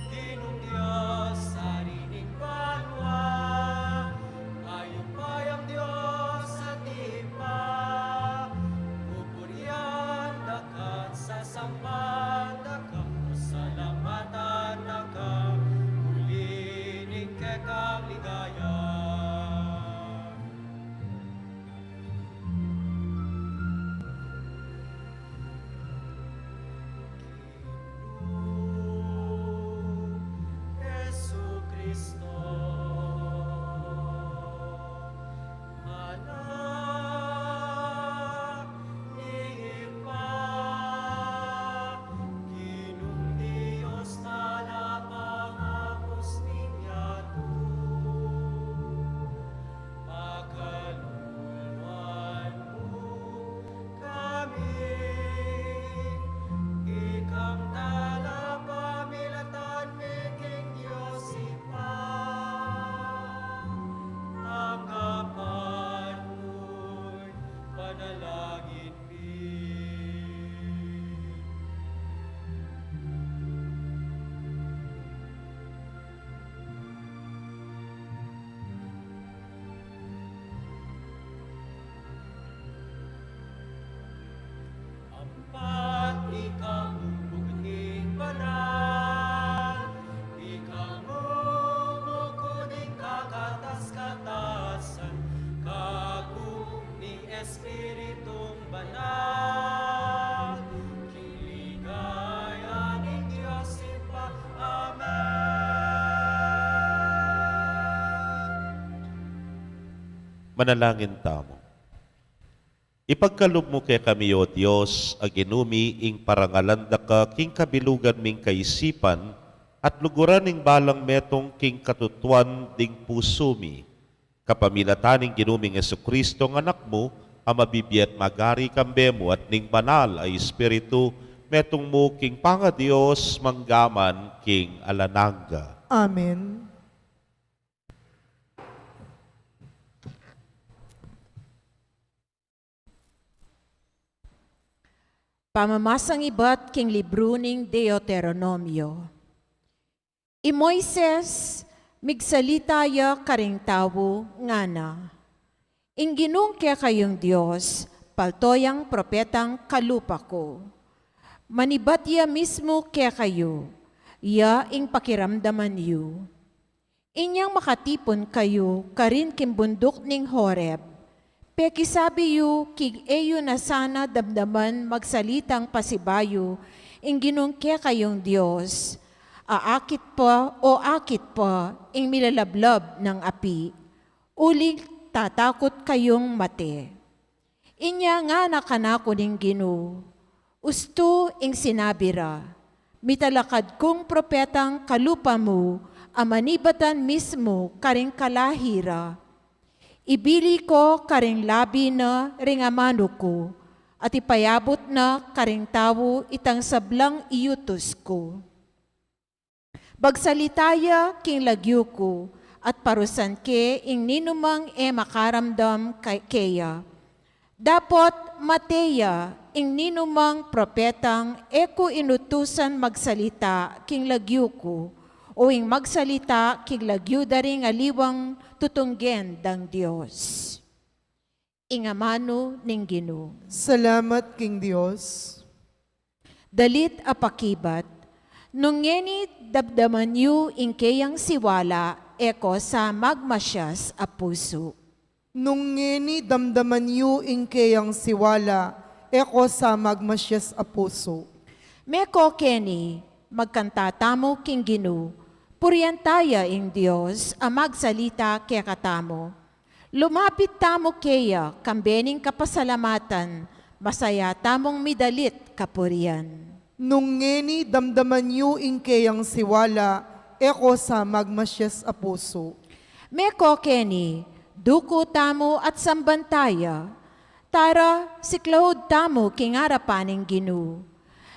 Ginung Dios, Ari ning banua, mayupayang Dios a tipa, pupurian da ka at sasamban da ka, pasalamatan da ka, uli ning kekang ligaya. Jesucristo, Anak ning Ibpa, Ginung Dios, Talapangabus ning yatu. Pakaluluan mu kami, ikang talapamilatan mi king Dios Ibpa, tanggapan mu ing panalangin mi. Ampat ika mung bugting banal, ika mung bugting kakatas-katasan, kagum ning Espiritu Manalangin tamu. Ipagkalub mu kekami, O Dios, a Ginu mi, ing parangalan da ka king kabilugan ming kaisipan, at luguran ing balang metung king katutuan ding pusu mi. Kapamilatan ning Ginu ming Jesucristo, ing Anak mu, a mabibie at magari kambe mu at ning Banal a Espiritu, metung mu king pangaDios, mangga man king alang angga. Amen. Pamamasang ibat king libru ning Deuteronomio. I Moises, migsalita ya karing tau, ngana, Ing Ginung kekayung Dios, palto yang propetang kalupa ku. Manibat ya mismu kekayu, ya ing pakiramdaman yu. Inyang makatipun kayu karin king bunduk ning Horeb, pekisabi yu king e yu na sana damdaman magsalitang pasibayu ing Ginung kekayung Dios, a akit pa o akit pa ing milalablab nang api, uling tatakut kayung mate. Inya ngana kanaku ning Ginu, ustu ing sinabi ra, mitalakad kung propetang kalupa mu, a manibatan mismu karing kalahi ra. Ibili ko karing labi na ring amanu ku, at ipayabut na karing tau itang sablang iutus ku. Bagsalita ya king lagyu ku, at parusan ke ing ninumang e makaramdam kay, keya. Dapot mate ya ing ninumang propetang e ku inutusan magsalita king lagyu ku, o ing magsalita king lagyu da ring aliwang tutunggen dang Dios. Ing amanu ning Ginu. Salamat king Dios. Dalit a pakibat. Nung ngeni damdaman yu ing keyang siwala, e ko sa magmasias a pusu. Nung ngeni damdaman yu ing keyang siwala, e ko sa magmasias a pusu. Meko keni, magkanta tamu king Ginu, purian ta ya ing Dios a magsalita kekatamu. Lumapit tamu keya, kambe ning kapasalamatan, masaya tamung midalit kapurian. Nung ngeni damdaman yu ing keyang siwala, e ko sa magmasias a pusu. Meko keni, duku tamu at samban ta ya. Tara, siklaud tamu king arapan ning Ginu.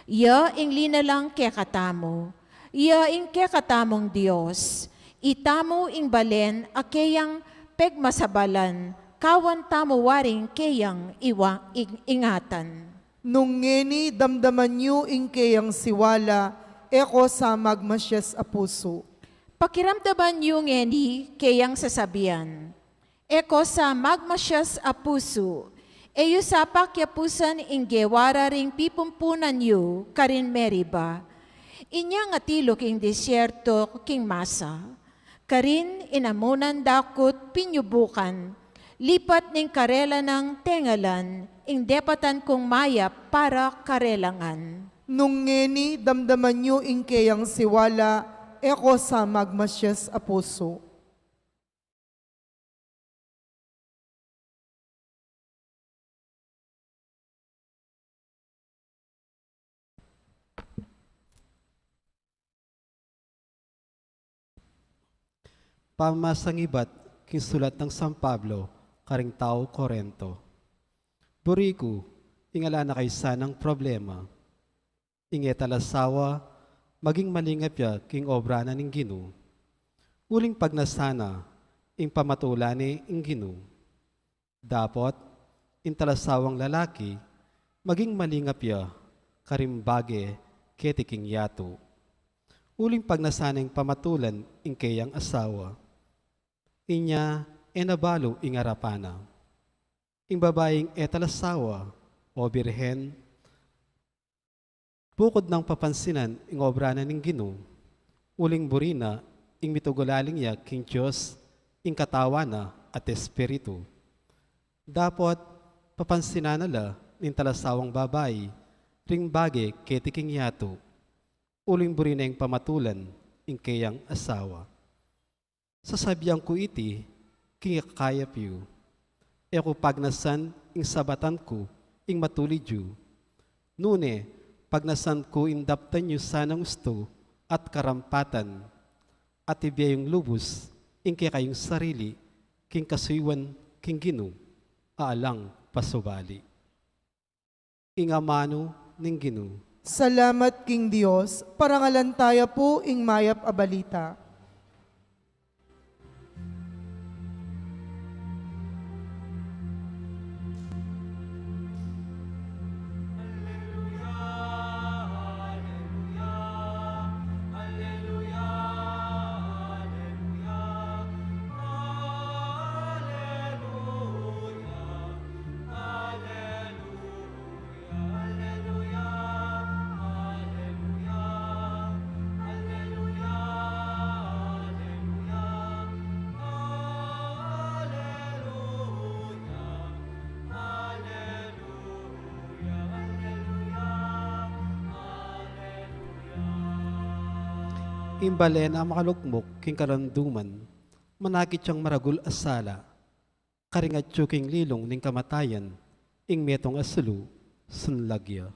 Ya ing linalang kekatamu. Ya ing kekatamung Dios. Itamu ing balen a keyang pegmasabalan, kawan tamu waring keyang iwa-, ing-, ingatan. Nung ngeni damdaman yu ing keyang siwala, e ko sa magmasias a pusu. Pakiramdaman yu ngeni keyang sasabian, e ko sa magmasias a pusu, e yu sa pakiapusan ing gewa ra ring pipumpunan yu karin Meriba. Inyang atilu king desierto king Masa. Karin inamunan dakut pinyubukan, lipat ning karela nang tengalan, ing depatan kung mayap para karela ngan. Nung ngeni damdaman yu ing keyang siwala, e ko sa magmasias a pusu. Pamamasang ibat king sulat nang San Pablo karing tau Corinto. Buri ku, ing ala na kaysanang problema, ing e talasawa, maging malingap ya king obra na ning Ginu. Uling pagnasa na ing pamatulan ne ing Ginu. Dapot, ing talasawang lalaki, maging malingap ya karing bage keti king yatu. Uling pagnasa na ing pamatulan ing keyang asawa. Inya, e na balu ing arapan na. Ing babaing e talasawa, o birhen, bukud nang papansinan ing obra na ning Ginu, uling buri na ing mitugulaling ya king Dios, ing Katawan na at Espiritu. Dapot, papansinan na la ning talasawang babai ring bage keti king yatu, uling buri na ing pamatulan ing keyang asawa. Sasabian ku iti king ikakayap yu, E ku pagnasan ing sabatan ku ing matulid yu. Nune, pagnasan ku ing daptan yu sanang ustu at karampatan, at ibie yung lubus ing kekayung sarili king kasuyuan king Ginu, alang pasubali. Ing amanu ning Ginu. Salamat king Dios, parangalan taya pu ing mayap a balita. Ing balen a makalukmuk king kalanduman, manakit yang maragul a sala, karing atyu king lilung ning kamatayan, ing metung a sulu, sunlag ya.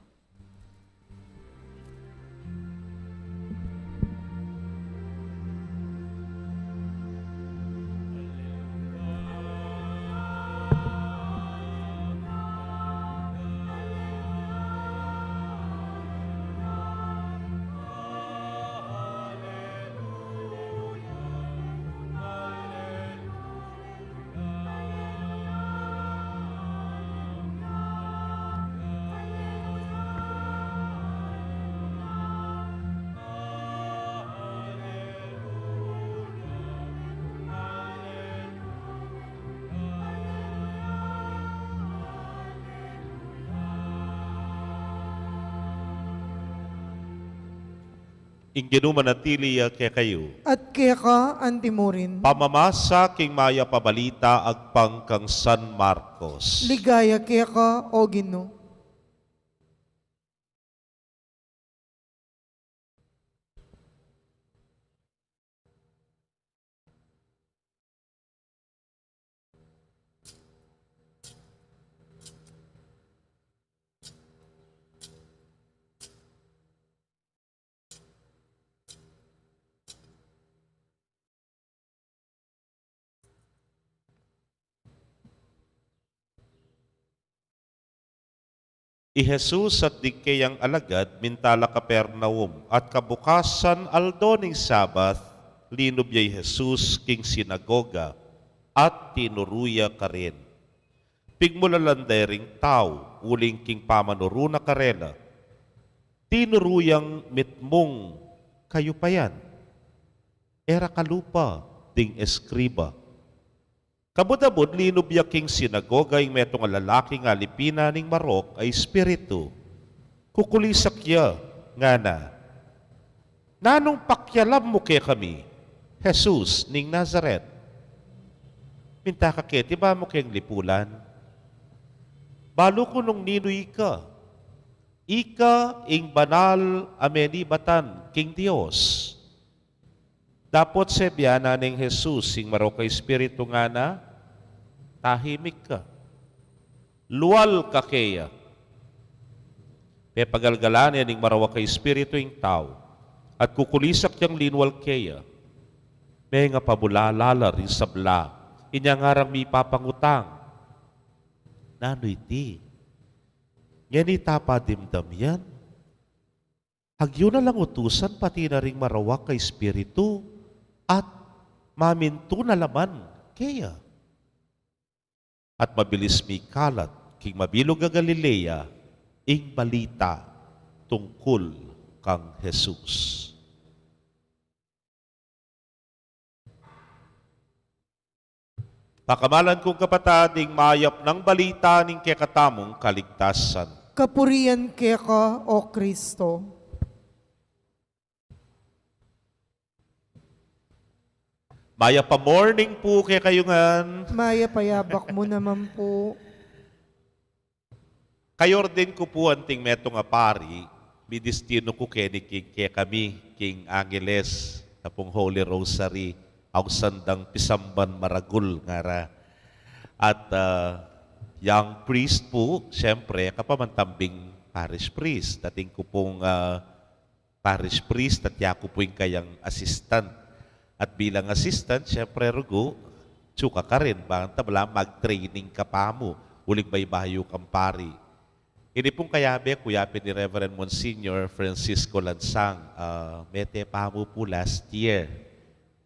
Ing Ginu manatili ya kekayu. At keka antimurin. Pamamasa king mayap a balita agpang kang San Marcos. Ligaya keka, O Ginu. I Jesus at ding keyang alagad minta la Capernaum, at kabukasan aldo ning Sabat, linub ya i Jesus king sinagoga, at tinuru ya karin. Pigmulalan de ring tau, uling king pamanuru na karela, tinuru yang mitmung kayupayan. E ra kalupa ding eskriba. Kabud-abud linub ya king sinagoga ing metung a lalaking alipinan ning marok a espiritu. Kukulisak ya, ngana, "Nanung pakialam mu kekami, Jesus ning Nazaret? Minta ka keti ba mu keng lipulan? Balu ku nung ninu ika. Ika ing banal a menibatan king Dios." Dapot sebianan neng Jesus ing marok a espiritu, ngana, "Tahimik ka. Lual ka keya." Pepagalgalan ne ning marok a espiritu ing tau, at kukulisak yang linwal keya. Mengapabulala la ring sabla, inya ngarang mipapangutang, "Nanu iti? Ngeni ta pa dimdam yan? Agyu na lang utusan pati na ring marok a espiritu, at mamintu na la man keya." At mabilis mikalat king mabilug a Galilea ing balita tungkul kang Jesus. Pakamalan kung kapatad, ing mayap nang balita ning kekatamung kaligtasan. Kapurian keka, O Kristo. Mayap a morning pu kekayu ngan. Mayap a yabak mu naman pu. Kayordin ku pu anting metung a pari, midistinu ku keni king kekami king Angeles, kapung Holy Rosary, ausan dang pisamban maragul, ngara. At, ah, yang priest pu, siyempre, kapamantambing parish priest. Dating ku pung, ah, parish priest at yaku pu ing kayang assistant. At bilang assistant, siyempre, rugu, tsuka ka rin, bang ta bala mag-training ka pamu, uling baybayu kang pari. Ini pung kayabe ku, yapin ni Reverend Monsignor Francisco Lansang, ah, mete pamu pu last year.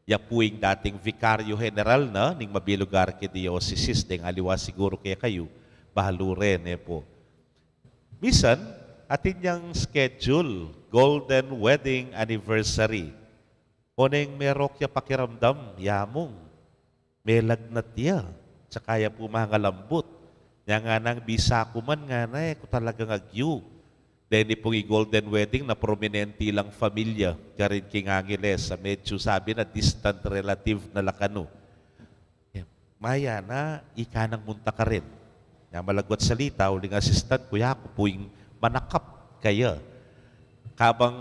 Ya pu ing dating Vicario General na ning mabilug a arkidiosesis, deng aliwa siguru kekayu, balu re, ne pu. Misan, atin yang schedule, golden wedding anniversary. Oneng merok ya pakiramdam, yamung. Melagnat ya. Tsaka ya pu mangalambut. Nya ngana, bisa ku man ngana, e ku talagang agyu. Deni pung i-golden wedding na prominente lang familia karin king Angeles, a medyu sabi na distant relative na la kanu. E, maya na, ika nang munta karin. Nya malagwat salita, uling assistant ku, yaku pu ing manakap kaya. Kabang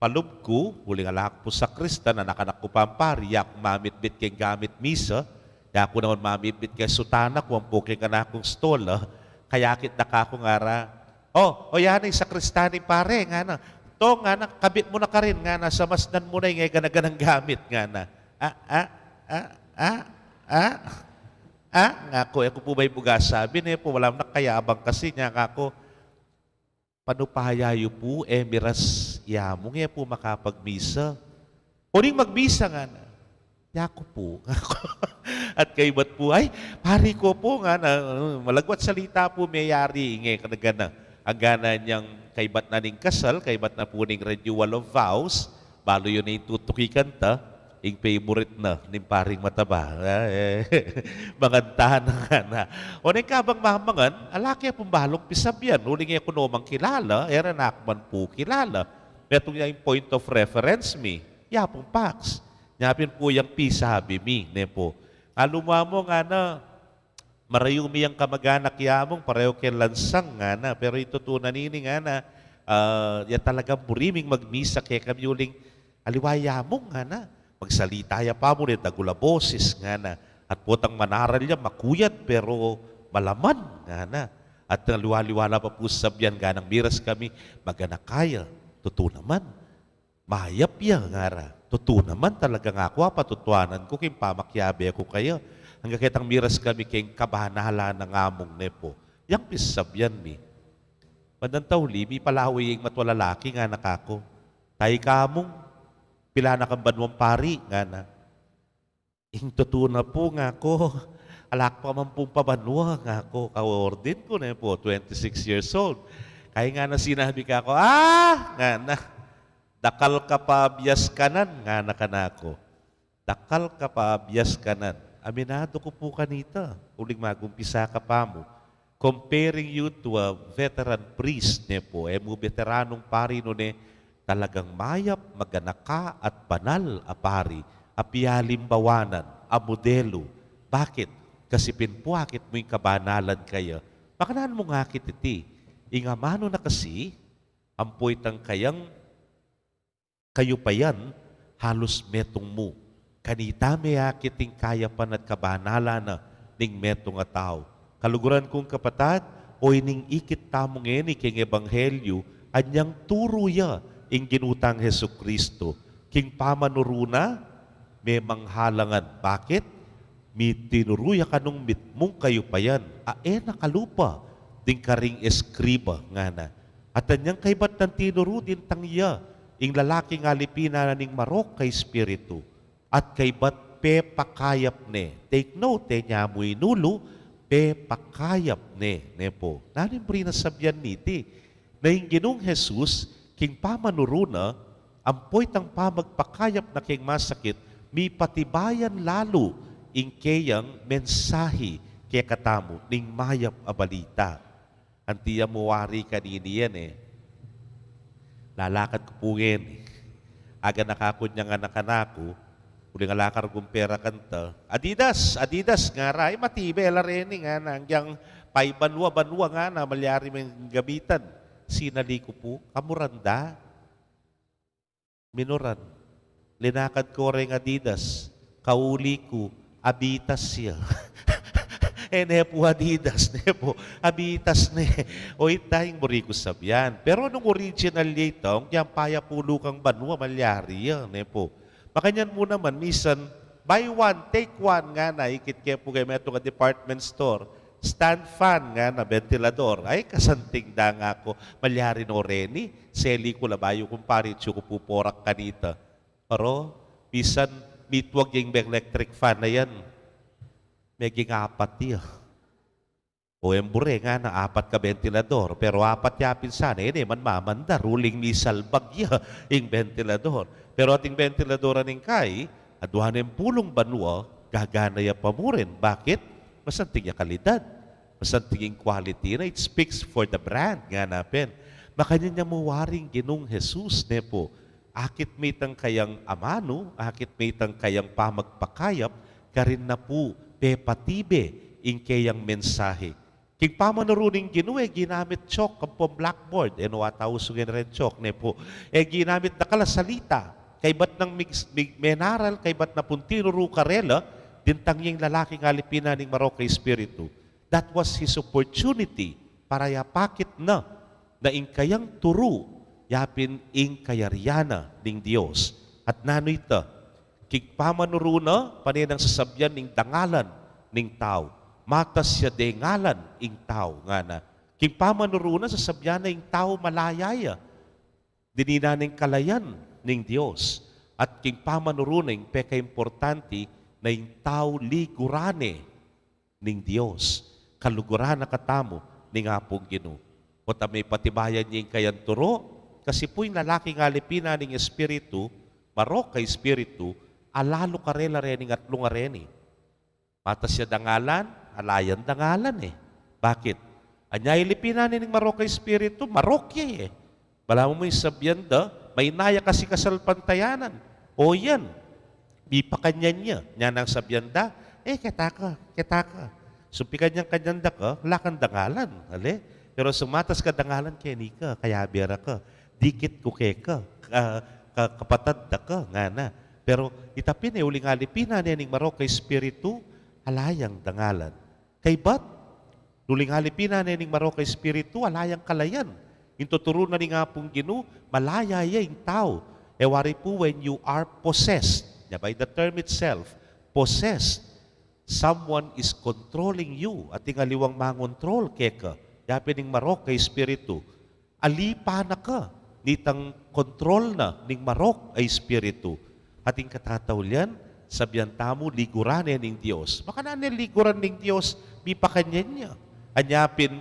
palub ku, uling ala ku pu sakristan, anak-anak ku pang pari, yaku mamitbit keng gamit misa, yaku naman mamitbit keng sutana ku, ampo keng kanakung stola, kayakit na kaku ngara, "O, o, yan ing sakristan ning pare," ngana. "Tong," ngana, "kabit mu na karin," ngana, "samasnan mu na ing e gana-ganang gamit," ngana. "A, a, a, a, a, a," ngaku, e ku pu ba ibuga sabi, ne pu, wala mu na kayabang kasi, nya ngaku, "Panu paya yu pu, e miras i amung, e pu makapagmisa." "O, ning magmisa," ngana. "Yaku pu," ngaku. At kaybat pu, "Ay, pari ku pu," ngana, malagwat salita pu, meyari, inge, kanagana. Anggana nyang kaybat na ning kasal, kaybat na pu ning renewal of vows, balu yu ne ing tutukikan ta, ing favorite na ning paring mataba. Ah, e, mangan tana ngana. O, neng kabang mamangan, ala ke pung balung pisabyan, uling e ku no man kilala, e ra naku man pu kilala. Metung ya ing point of reference mi, ya pung Pax. Nya pin pu yang pisabi mi, ne pu. Alu mu, amu, ngana, marayu mi yang kamag-anak ya amung, pareho keng Lansang, ngana, pero ing tutu na nini, ngana, ah, ya talagang buri ming magmisa kekami uling aliwa ya amung, ngana. Magsalita ya pamu, ne dagul a boses, ngana. At potang manaral ya, makuyad, pero malaman, ngana. At aliwa-aliwa la pa pu sabyan, ngana, nang miras kami, maganaka ya, tutu naman. Mayap ya, ngara. Tutu naman, talaga ngaku, apatutuanan ku king pamakiabe ku kaya. Angga ketang miras kami keng kabanalan nang amung, ne pu. Yang pisabyan mi. Bandang tauli, mipalawe ya ing matua lalaki, ngana kaku. "Tae ka, amung, pila na kang banuang pari?" ngana. "Ing tutu na pu," ngaku, "ala ku pa man pung pabanua," ngaku, ka-ordain ku, ne pu, twenty-six years old. Kaya ngana sinabi kaku, "Ah!" ngana, "Dakal ka pa abias kanan," ngana kanaku. "Dakal ka pa abias kanan." Aminadu ku pu kanita, uling magumpisa ka pamu. Comparing you to a veteran priest, ne pu, e mu beteranung pari nune, talagang mayap, maganaka, at banal a pari, a pialimbawanan, a modelu. Bakit? Kasi pin pu akit mu ing kabanalan kaya. Makananu mung akit iti, ing amanu na kasi, ampo itang kayang kayupayan, halus metung mu. Kanita me akit ing kayapan at kabanalan na ning metung a tau. Kaluguran kung kapatad, o ining ikit tamu ngeni king ebanghelyu, anyang turu ya ing Ginu tang Jesucristo. King pamanuru na, memang halangan. Bakit? Mitinuru ya kanung mitmung kayupayan, a e na kalupa ding karing eskriba, ngana. At anyang kaybat nang tinuru, dintang ya ing lalaking alipinan na ning marok a espiritu. At kaybat pepakayap ne. Take note, e niya mu inulu, pepakayap ne, ne pu. Nanu ing buri nang sabyan niti? Na ing Ginung Jesus, king pamanuru na, ampo itang pamagpakayap na king masakit, mipatibayan lalu ing keyang mensahi kekatamu ning mayap a balita. Anti ya mu wari kanini yan e. Lalakad ku pu ngeni. Aga na kaku nyang anak-anaku, uling ala karung pera kanta. "Adidas, Adidas," ngara, "e, matibe la reni," ngana, "agyang paibanua-banua," ngana, "malyari meng gamitan." Sinali ku pu, "Kamuran da?" Minuran. Linakad ku reng Adidas, kauli ku, "Abitas ya." E, ne pu, Adidas, ne pu, Abitas, ne. O, ita ing buri kung sabyan. Pero nung original ya ita, ong kayang payapulung banua, malyari ya, ne pu. Makanyan mu naman, misan, buy one, take one, ngana, ikit ke pu keng metung a department store, stand fan, ngana, bentilador. Ay, kasanting da, ngaku, malyari no reni, seli ku la bayu, kumpare, atsu ku pu porak kanita. Pero, misan, mitwag ya ing electric fan a yan. Meging apat ya. O, e, buri, ngana, apat ka bentilador, pero apat ya pin sana, e ne man mamandar, uling misalbag ya ing bentilador. Pero ating bentilador a ning kai, adwa ne ing pulung banua, gagana ya pa mu rin. Bakit? Masanting ya kalidad. Masanting ing quality na, it speaks for the brand, ngana pin. Makanyan ya mu wari ing Ginung Jesus, ne pu. Akit me itang kayang amanu, akit me itang kayang pamagpakayap, karin na pu pepatibe ing keyang mensahe. King pamanuru ning Ginu, e ginamit chalk ampong blackboard, e no, ata usu ngeni ren chalk, ne pu. E ginamit dakal a salita, kaybat nang mig-, mig-, menaral, kaybat na pung tinuru karela, dintang ya ing lalaking alipinan ning marok a espiritu. That was his opportunity para ya pakit na na ing kayang turu, ya pin ing kayarian na ning Dios. At nanu ita, king pamanuru na, pane nang sasabyan ing dangalan ning tau. Matas ya dengalan ing tau, ngana. King pamanuru na, sasabyan na ing tau malaya ya. Dininan ing kalayan ning Dios. At king pamanuru na, ing pekaimportante, na ing tau liguran ne ning Dios, kaluguran na katamu ning Apung Ginu. Potang mepatibayan ye ing kayang turu, kasi pu ing lalaking alipinan ning Espiritu, marok a espiritu, alalu karela rening atlung a reni. Matas ya dangalan, ala yang dangalan e. Bakit? Anya ilipinan ne ning marok a espiritu, marok ya e. Balamu mu ing sabyan da, maina ya kasi kasalpantayanan. O yan, mipakanyan ya. Nya nang sabyan da, e, keta ka, keta ka. Sumpikanyan-kanyan da ka, ala kang dangalan, ale? Pero sumatas ka dangalan, keni ka, kayabe ra ka. Dikit ku keka, ka, ka, kapatad da ka, ngana. Pero ita pin e, uling alipinan ne ning marok a espiritu, ala yang dangalan. Kaybat, uling alipinan ne ning marok a espiritu, ala yang kalayan. Ing tuturu na ning Apung Ginu, malaya ya ing tau. E wari pu, when you are possessed, nya by the term itself, possessed, someone is controlling you. Ating aliwang mangontrol keka, ya pin ing marok a espiritu. Alipan na ka nitang kontrol na ning marok a espiritu. Ating katataulian, sabyan tamu, liguran ne ning Dios. Makananu ne liguran ning Dios, mipakanyan ya. Anya pin,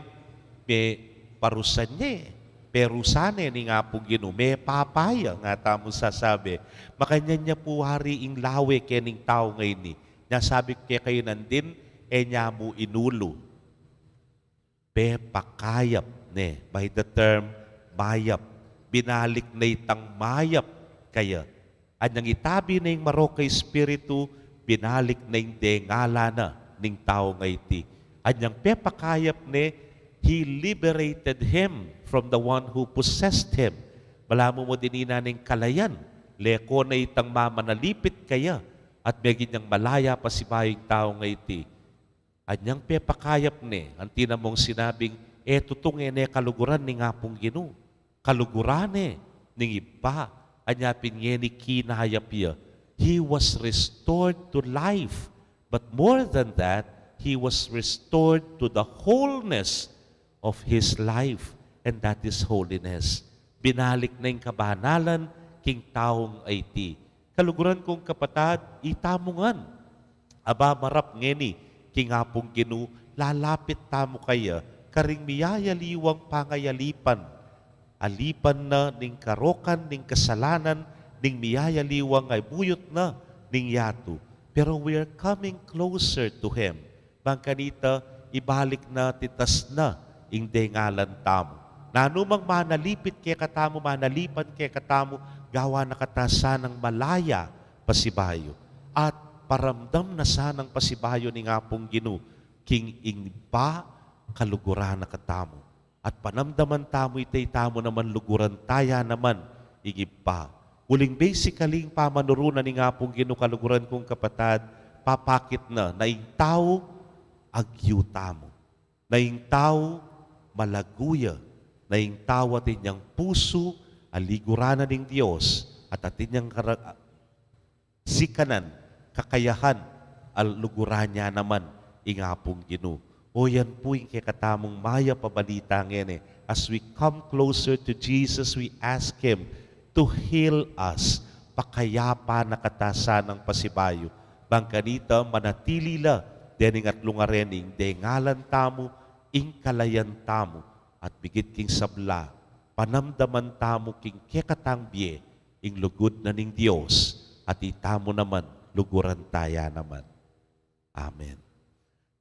meparusan ne, perusan ne ning Apung Ginu, mepapa ya, nga tamu sasabi. Makanyan ya pu wari ing lawe kening tau ngeni. Nya sabi ku kekayu nandin, e nya mu inulu. Pepakayap ne, by the term, mayap. Binalik ne itang mayap kaya. Anyang itabi ne ing marok a espiritu, binalik ne ing dengalan na ning tau ngeni. Anyang pepakayap ne, he liberated him from the one who possessed him. Balamu mu dininan ne ing kalayan, leko ne itang mamanalipit kaya, at meging yang malaya pasibayu ing tau ngeni. Anyang pepakayap ne, anti na mung sinabing, e tutung e ne kaluguran ning Apung Ginu. Kaluguran ne ning Ibpa, anya pin ngeni kinayap ya. He was restored to life. But more than that, he was restored to the wholeness of his life, and that is holiness. Binalik ne ing kabanalan king taung aiti. Kaluguran kung kapatad, itamu ngan. Aba, marap ngeni king Apung Ginu, lalapit tamu kaya, karing miyayaliwang pangayalipan. Alipan na ning karokan, ning kasalanan, ning miyayaliwang a buyut na ning yatu. Pero we are coming closer to Him. Bang kanita, ibalik na, titas na ing dengalan tamu. Nanu mang manalipit kekatamu, manalipan kekatamu, gawan na kata sanang malaya pasibayu. At paramdam na sanang pasibayu ning Apung Ginu, king ing Ibpa kaluguran na katamu. At panamdaman tamu ita, itamu naman luguran taya naman ing Ibpa. Uling basically, ing pamanuru na ning Apung Ginu, kaluguran kung kapatad, papakit na, na ing tau agyu tamu. Na ing tau malagu ya, na ing tau atin yang pusu a liguran na ning Dios, at atin yang kara-, sikanan, kakayahan, a luguran ya naman ing Apung Ginu. O yan pu ing kekatamung mayap a balita ngeni. As we come closer to Jesus, we ask Him to heal us. Pakayapan na kata sanang pasibayu. Bang kanita, manatili la dening atlung a reni, ing dengalan tamu, ing kalayan tamu, at bigit king sabla, panamdaman tamu king kekatang bie, ing lugud na ning Dios, at itamu naman, luguran ta ya naman. Amen.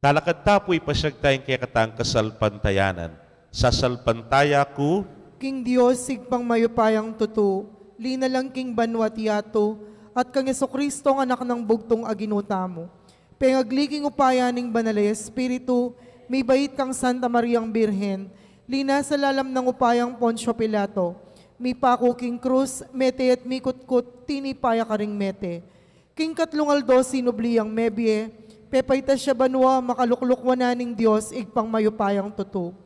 Talakad ta pu, ipasyag taya ing kekatang kasalpantayanan. Sasalpantaya ku king Dios Ibpang mayupayang tutu, linalang king banwa't yatu, at kang Jesucristo, Anak nang bugtung a Ginu tamu. Pengagli king upaya ning Banal a Espiritu, mibait kang Santa Mariang Birhen, linasa lalam nang upayang Poncio Pilato, mipaku king krus, mete at mikutkut, tinipa ya karing mete. King katlung aldo sinubli yang mebie, pepaitas ya banua, makalukluk wanan ning Dios Ibpang mayupayang tutu.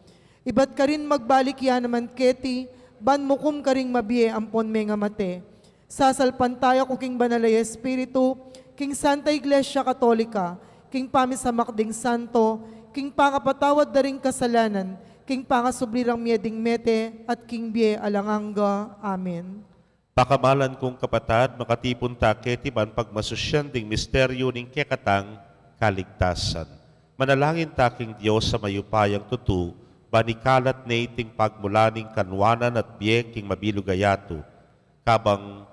Ibat karin magbalik ya naman keti, ban mukum karing mabie ampon mengamate. Sasalpantaya ku king Banal a Espiritu, king Santa Iglesia Katolika, king pamisamak ding santo, king pangapatawad da ring kasalanan, king pangasubli rang mie ding mete, at king bie alang angga. Amen. Pakamalan kung kapatad, makatipun ta keti ban pagmasusyan ding misteryu ning kekatang kaligtasan. Manalangin ta king Dios a mayupayang tutu, ban ikalat ne iting pagmula ning kanwanan at bie king mabilug a yatu. Kabang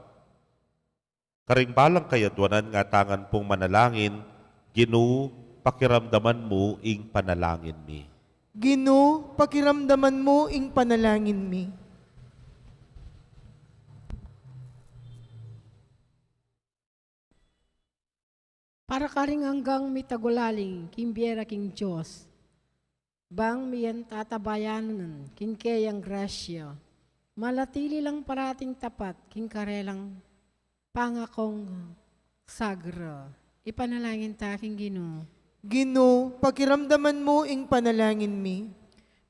karing balang kayadwanan, ngatanan pung manalangin, Ginu, pakiramdaman mu ing panalangin mi. Ginu, pakiramdaman mu ing panalangin mi. Para karing anggang mitagulaling king bie ra king Dios, bang miyan tatabayanan king keyang grasya, manatili lang parating tapat king karelang pangakong sagra. Ipanalangin ta king Ginu. Ginu, pakiramdaman mu ing panalangin mi.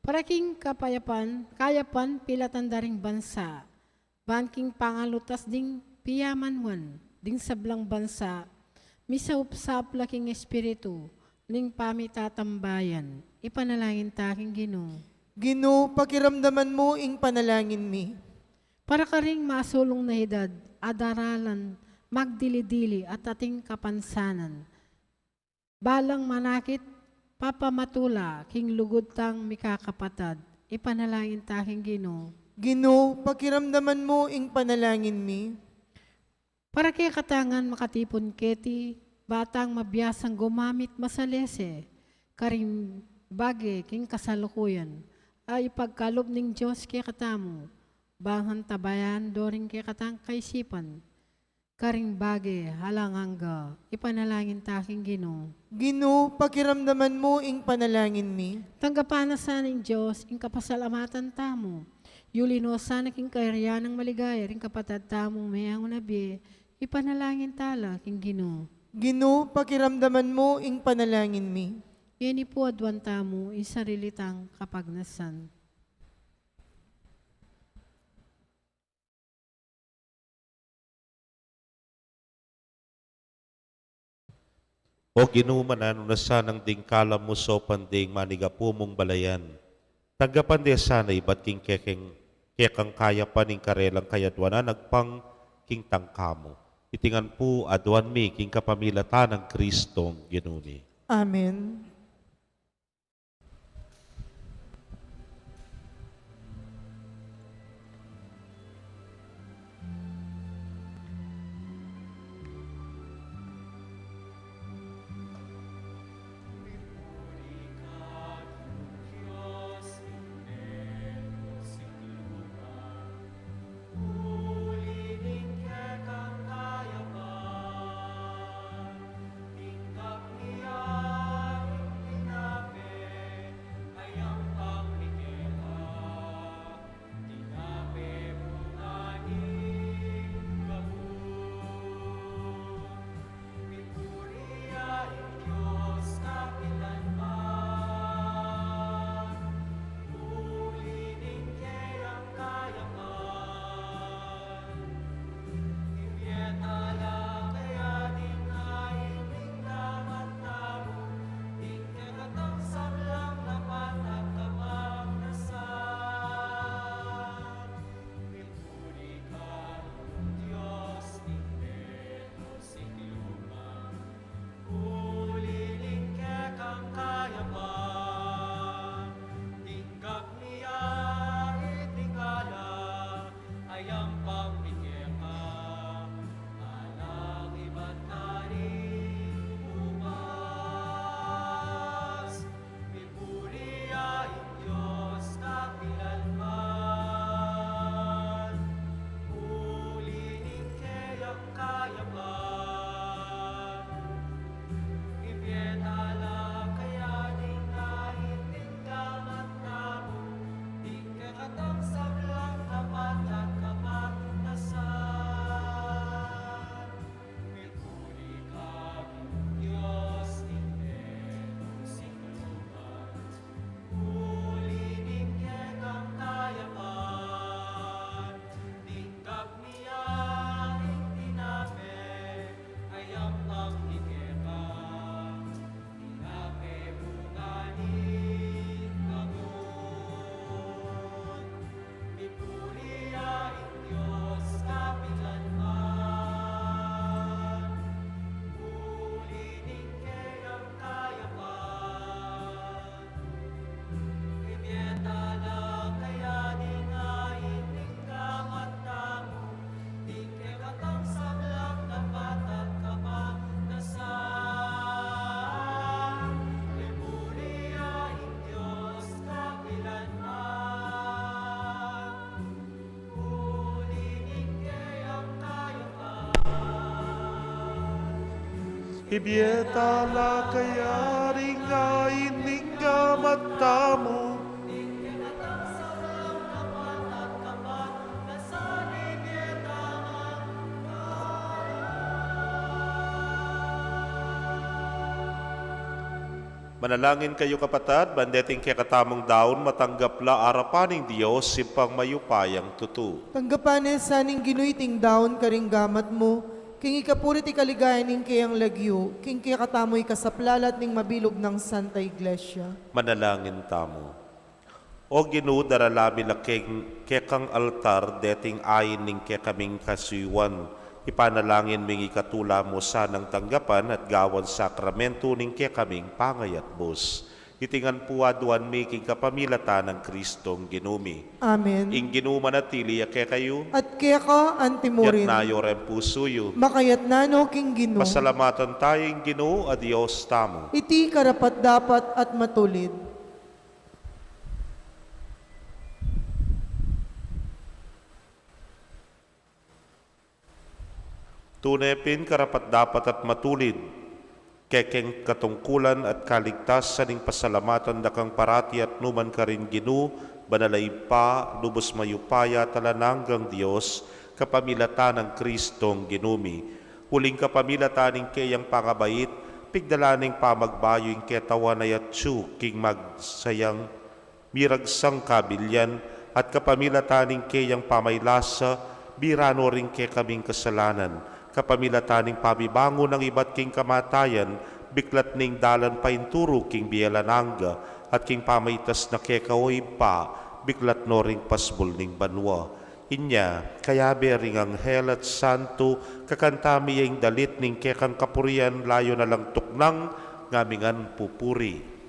Para king kapayapan, kayapan pilatan da ring bansa, ban king pangalutas ding piyamanwan ding sablang bansa, misaup-saup la king espiritu ning pamitatambayan. Ipanalangin ta king Ginu. Ginu, pakiramdaman mu ing panalangin mi. Para karing masulung na edad, a daralan magdili-dili at ating kapansanan, balang manakit, papamatula king lugud tang mikakapatad. Ipanalangin ta king Ginu. Ginu, pakiramdaman mu ing panalangin mi. Para kekatang ngan makatipun keti, ba tang mabiasang gumamit masalese karing bage king kasalukuyan a ipagkalub ning Dios kekatamu, bang han tabayan do ring kekatang kaisipan karing bage alang angga. Ipanalangin ta king Ginu. Ginu, pakiramdaman mu ing panalangin mi. Tanggapan na sa ning Dios ing kapasalamatan tamu, yuli no sana king kayarian nang maligaya ring kapatad tamung meyangu na bie. Ipanalangin ta la king Ginu. Ginu, pakiramdaman mu ing panalangin mi. Ngeni pu aduan tamu ing sarili tang kapagnasan. O Ginu, mananu na sanang ding kalam mu saupan ding manigapu mung balayan. Tanggapan de sana ibat king kekeng, kekang kayapan ing karelang kayadwanan agpang king tangka mu. Iti ngan pu aduan mi king kapamilatan nang Kristong Ginu mi. Amen. Ibie ta la kaya ring ain ning gamat tamu. Manalangin kayu, kapatad, ban deting kekatamung daun matanggap la arapan ning Dios, Ibpang mayupayang tutu. Tanggapan ne sa ning Ginu iting daun karing gamat mu, king ikapuri't ikaligaya ning keyang lagyu, king kekatamung ikasaplalat ning mabilug nang Santa Iglesia. Manalangin tamu. O Ginu, darala mi la keng kekang altar deting ain ning kekaming kasuyuan. Ipanalangin ming ikatula mu sanang tanggapan at gawan sakramentu ning kekaming pangayatbus. Iti ngan pu aduan mi king kapamilatan nang Kristong Ginu mi. Amen. Ing Ginu manatili ya kekayu. At keka antimurin. Yatna yu ring pusu yu. Makayatna no king Ginu. Pasalamatan tayu ing Ginu a Dios tamu. Iti karapat-dapat at matulid. Tune pin karapat-dapat at matulid, kekeng katungkulan at kaligtasan ing pasalamatan da kang parati at numan karin Ginu, Banal a Ibpa, lubus mayupaya at alang anggang Dios, kapamilatan nang Kristong Ginu mi. Uling kapamilatan ning keyang pangabait, pigdalan ning pamagbayu ing ketawan a yatsu king magsayang miragsang kabilian, at kapamilatan ning keyang pamaylasa, bira no ring kekaming kasalanan, kapamilatan ning pamibangon nang ibat king kamatayan, biklat ning dalan painturu king bie alang angga, at king pamaitas na keka, o Ibpa, biklat no ring pasbul ning banua. Inya, kayabe ring anghel at santo, kakanta mi ya ing dalit ning kekang kapurian, layu na lang tuknang, ngamingan pupuri.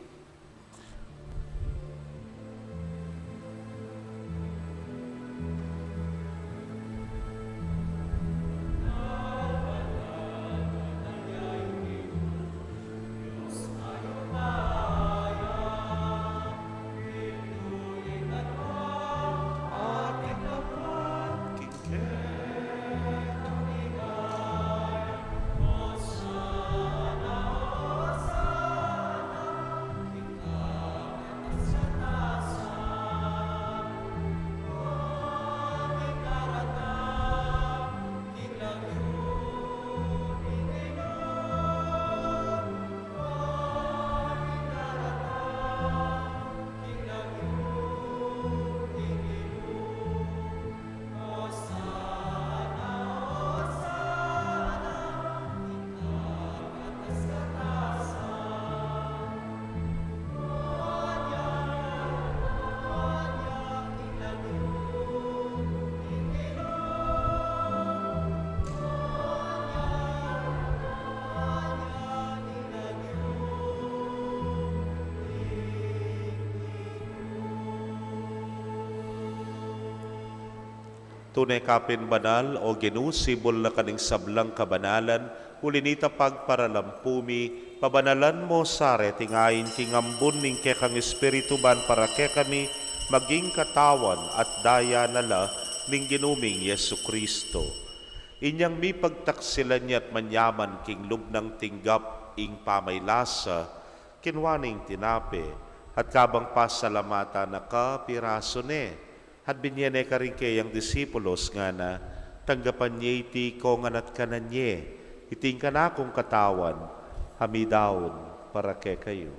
Tune ka pin banal, o Ginu, sibul na ka ning sablang kabanalan, uli na nita pagparalan pu mi, pabanalan mo sa reting ain king ambun ning kekang Espiritu ban para kekami maging katawan at daya na la ning Ginu ming Jesucristo. Inyang mipagtaksilan ya at manyaman king lub nang tinggap ing pamaylasa, kinua ne ing tinape, at kabang pasalamatan na ka, pirasu ne, at binye ne karing keyang disipulos, ngana, tanggapan ye iti kongan at kanan ye, iti ing kanakung katawan, a midaun para kekayu.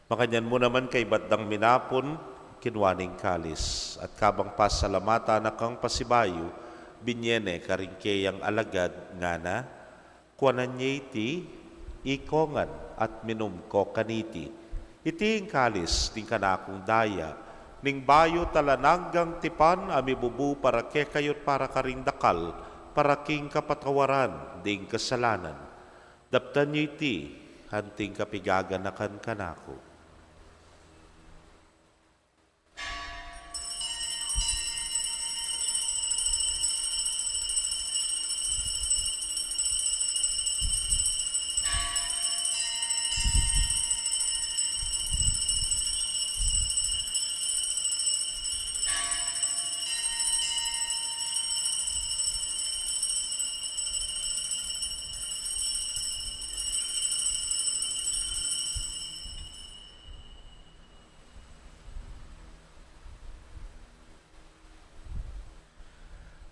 Makanyan mu naman kaibat dang minapun, kinua ne ing kalis, at kabang pasalamatan na kang pasibayu, binye ne karing keyang alagad, ngana, kuanan ye iti, Ikongan at minum ko kaniti. Iti ing kalis ning kanakung daya, ning bayu at alang anggang tipan, a mibubu para kekayu at para karing dakal, para king kapatawaran ding kasalanan. Daptan yu iti anting kapigaganakan kanaku.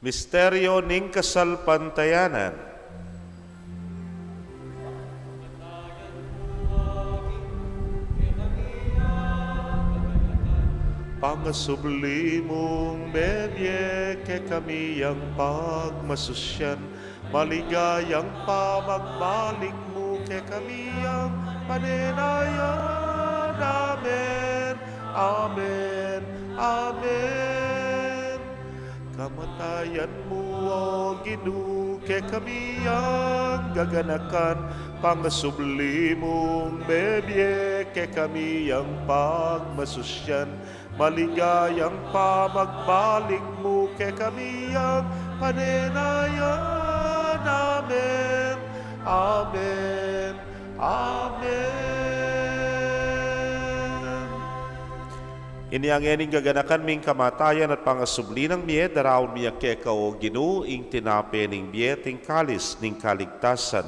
Misteryo ning kasalpantayanan. Pangasubli mung mebie kekami yang pagmasusyan, maligayang pamagbalik mu kekami yang panenayan. Amen, amen, amen. Kamatayan mu, O Ginu, kekami yang gaganakan, pangasubli mung mebie kekami yang pagmasusyan, maligayang pamagbalik mu kekami yang panenayan. Amen, amen, amen. Inya ngening gaganakan ming kamatayan at pangasubli nang mie, daraun mi keka, O Ginu, ing tinape ning bie at ing kalis ning kaligtasan.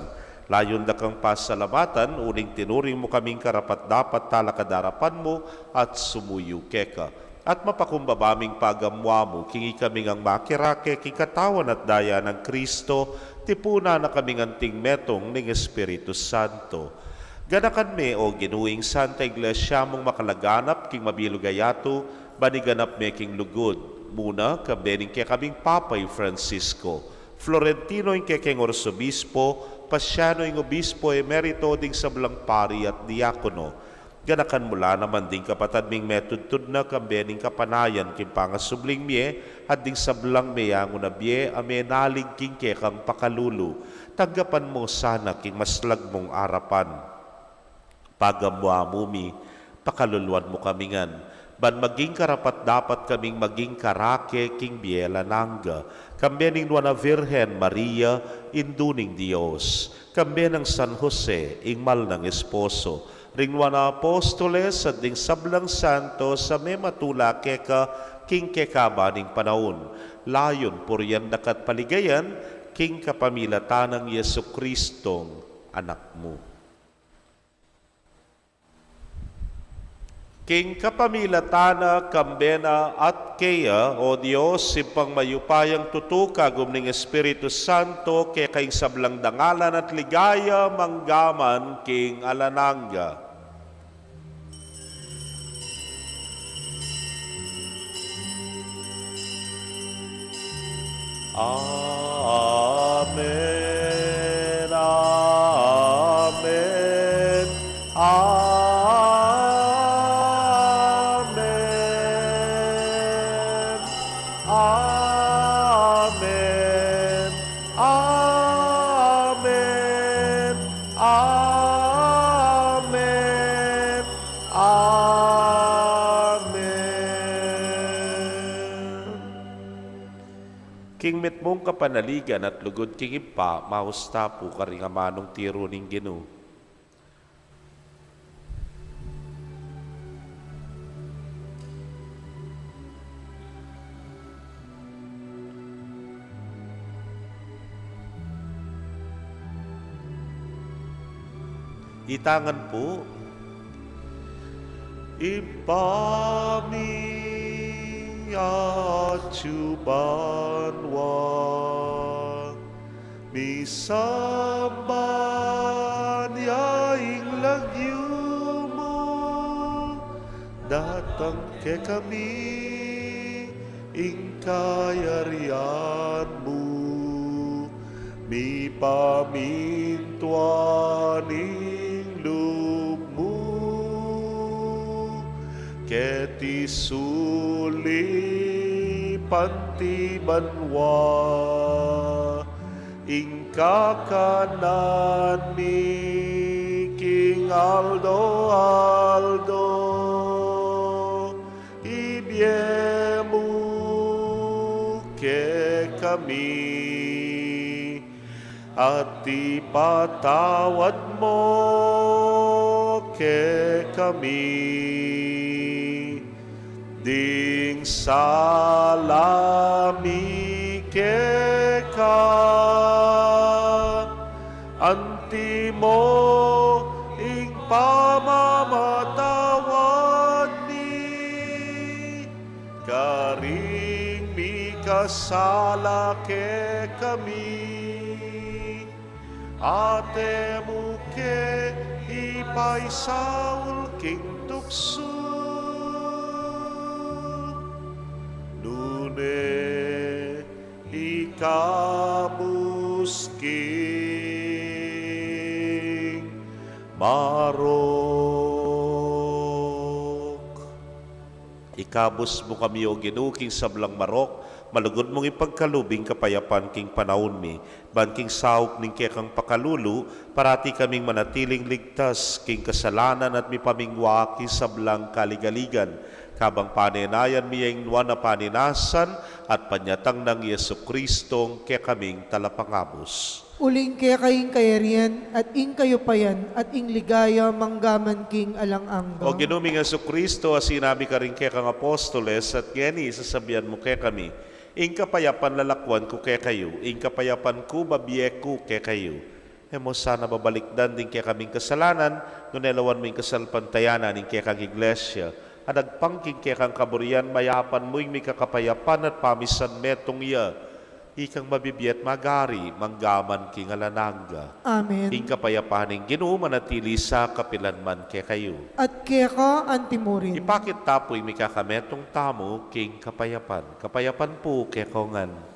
Layun da kang pasalamatan, uling tinuring mu kaming karapat-dapat talakad king arapan mu at sumuyu keka. At mapakumbaba ming pagamuamu, king ikami ngang makirake king katawan at daya nang Kristo, tipunan na kaming anting metung ning Espiritu Santo. Ganakan me, O Ginu, ing Santa Iglesia mung makalaganap king mabilug a yatu, ban iganap me king lugud, muna kambe ning kekaming Papa i Francisco, Florentino ing kekeng Arsobispo, Pasiano ing Obispo Emerito, ding sablang pari at diakono. Ganakan mu la naman ding kapatad ming metudtud na kambe ning kapanayan king pangasubling mie, at ding sablang meyangu na bie a menalig king kekang pakalulu. Tanggapan mu sana king maslag mung arapan. Pagamuamu mi, pakaluluan mu kami ngan, ban maging karapat-dapat kaming maging karake king bie alang angga, kambe ning Nuan a Virgen Maria, Indu ning Dios, kambe nang San Jose, ing mal nang esposo, ring Nuan a Apostoles, at ding sablang santos a mematula keka king kekaban ning panaun. Layun purian da ka at paligayan, king kapamilatan nang Jesucristong Anak mu. King kapamilatan na, kambe na, at keya, O Dios, Ibpang mayupayang tutu, kagum ning Espiritu Santo, keka ing sablang dangalan at ligaya, mangga man king alang angga. Amen, amen, amen, amen, amen, amen, amen. King mitmung kapanaligan at lugud king Ibpa, maus ta pu karing amanung tiru ning Ginu. Itangan pu. Ibpa mi atsu banua, misamban ya ing lagyu mu, datang kekami ing kayarian mu, mi Pamintuan ing lub mu keti sulip anti banua, ing kakanan mi king aldo-aldo ibie mu kekami, at ipatawad mu kekami ding sala mi keka, anti mu ing pamamatawad mi karing mikasala kekami. At e mu ke ipaisaul king tuksu, nune ikabus king marok. Ikabus mu kami, O Ginu, king sablang marok, malugud mung ipagkalub ing kapayapan king panaun mi, ban king saup ning kekang pakalulu, parati kaming manatiling ligtas king kasalanan at mipamingwa king sablang kaligaligan, kabang panenayan mi ing nuan a paninasan at panyatang nang Jesucristong kekaming Talapangabus. Uling keka ing kayarian, at ing kayupayan, at ing ligaya, mangga man king alang angga. O Ginu ming Jesucristo, a sinabi karing kekang apostoles, at ngeni sasabian mu kekami, ing kapayapan lalakwan ku kekayu, ing kapayapan ku babie ku kekayu. E mu sana babalikdan ding kekaming kasalanan, nune lawan mu ing kasalpantayanan ning kekang Iglesia, a dagpang king kekang kaburian, mayapan mu ing mikakapayapan at pamisan metung ya, ikang mabibie at magari, mangga man king alang angga. Amen. Ing kapayapan ning Ginu manatili sa kapilan man kekayu. At keka anti murin. Ipakit ta pu ing mikakametung tamu king kapayapan. Kapayapan pu kekongan.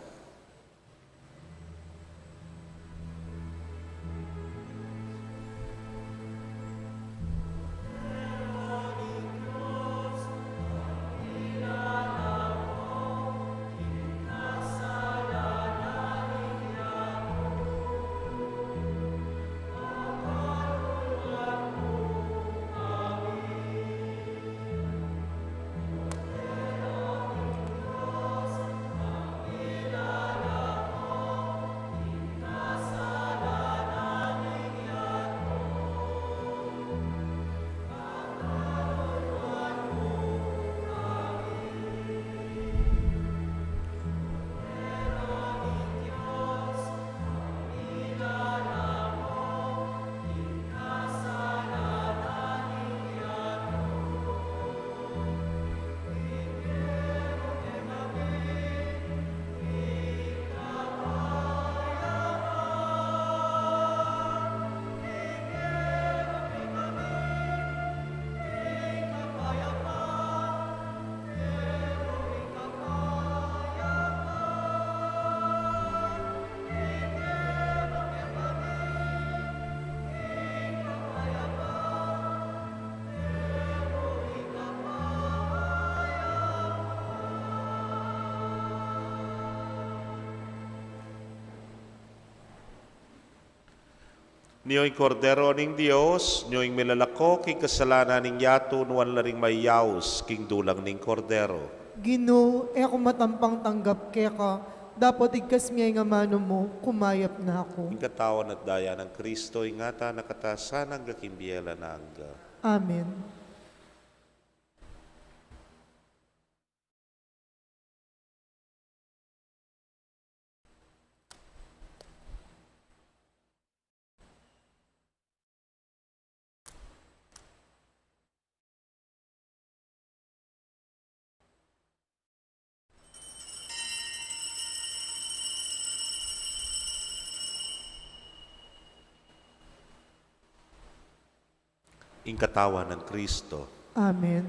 Nyo ing Kordero ning Dios, nyo ing milalako king kasalanan ning yatu, nuan la ring mayaus king dulang ning Kordero. Ginu, e ku matampang tanggap keka, dapot igkas me ing amanu mu, kumayap na ku. Ing katawan at daya nang Kristo, ingatan na katasan angga king bie alang angga. Amen. Ing katawan nang Kristo. Amen.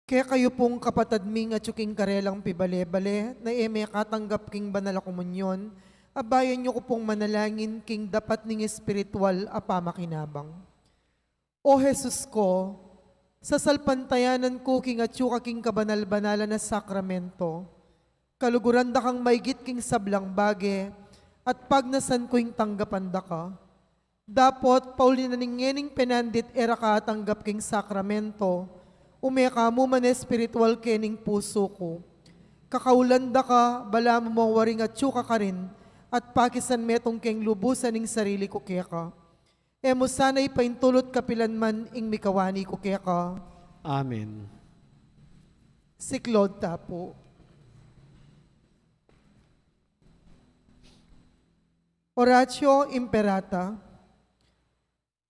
Kekayu pung kapatad ming atyu king karelang pibale-bale, na e mekatanggap king banal a komunyon, abayan yu ku pung manalangin king dapat ning espiritual a pamakinabang. O Jesus ko, sasalpantayanan ku king atyu ka king kabanal-banalan a sakramento, kaluguran da kang maigit king sablang bage, at pagnasan ku ing tanggapan da ka. Dapot, pauli na ning ngening penandit e ra ka atanggap king sakramento, ume ka mu man espiritual kening pusu ku. Kakaulan da ka, balamu mung waring atyu ka karin, at pakisan metung keng lubusan ing sarili ku keka. E mu sana ipaintulut kapilan man ing mikawani ku keka. Amen. Siklaud ta pu. Oratio Imperata.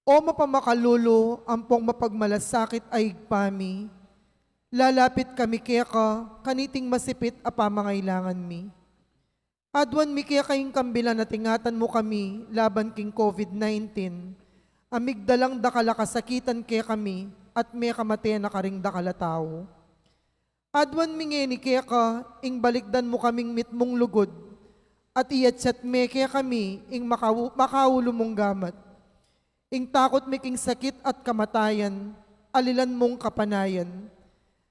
O mapamakalulu ampong mapagmalasakit a Ibpa mi, lalapit kami keka kaniting masipit a pamangailangan mi. Aduan mi keka ing kambilan at ingatan mu kami laban king COVID nineteen, a migdalang dakal a kasakitan kekami at mekamate na karing dakal a tau. Aduan mi ngeni keka ing balikdan mu kaming mitmung lugud, at iatsat me kekami ing makau-, makaulu mung gamat. Ing takut mi king sakit at kamatayan, alilan mung kapanayan.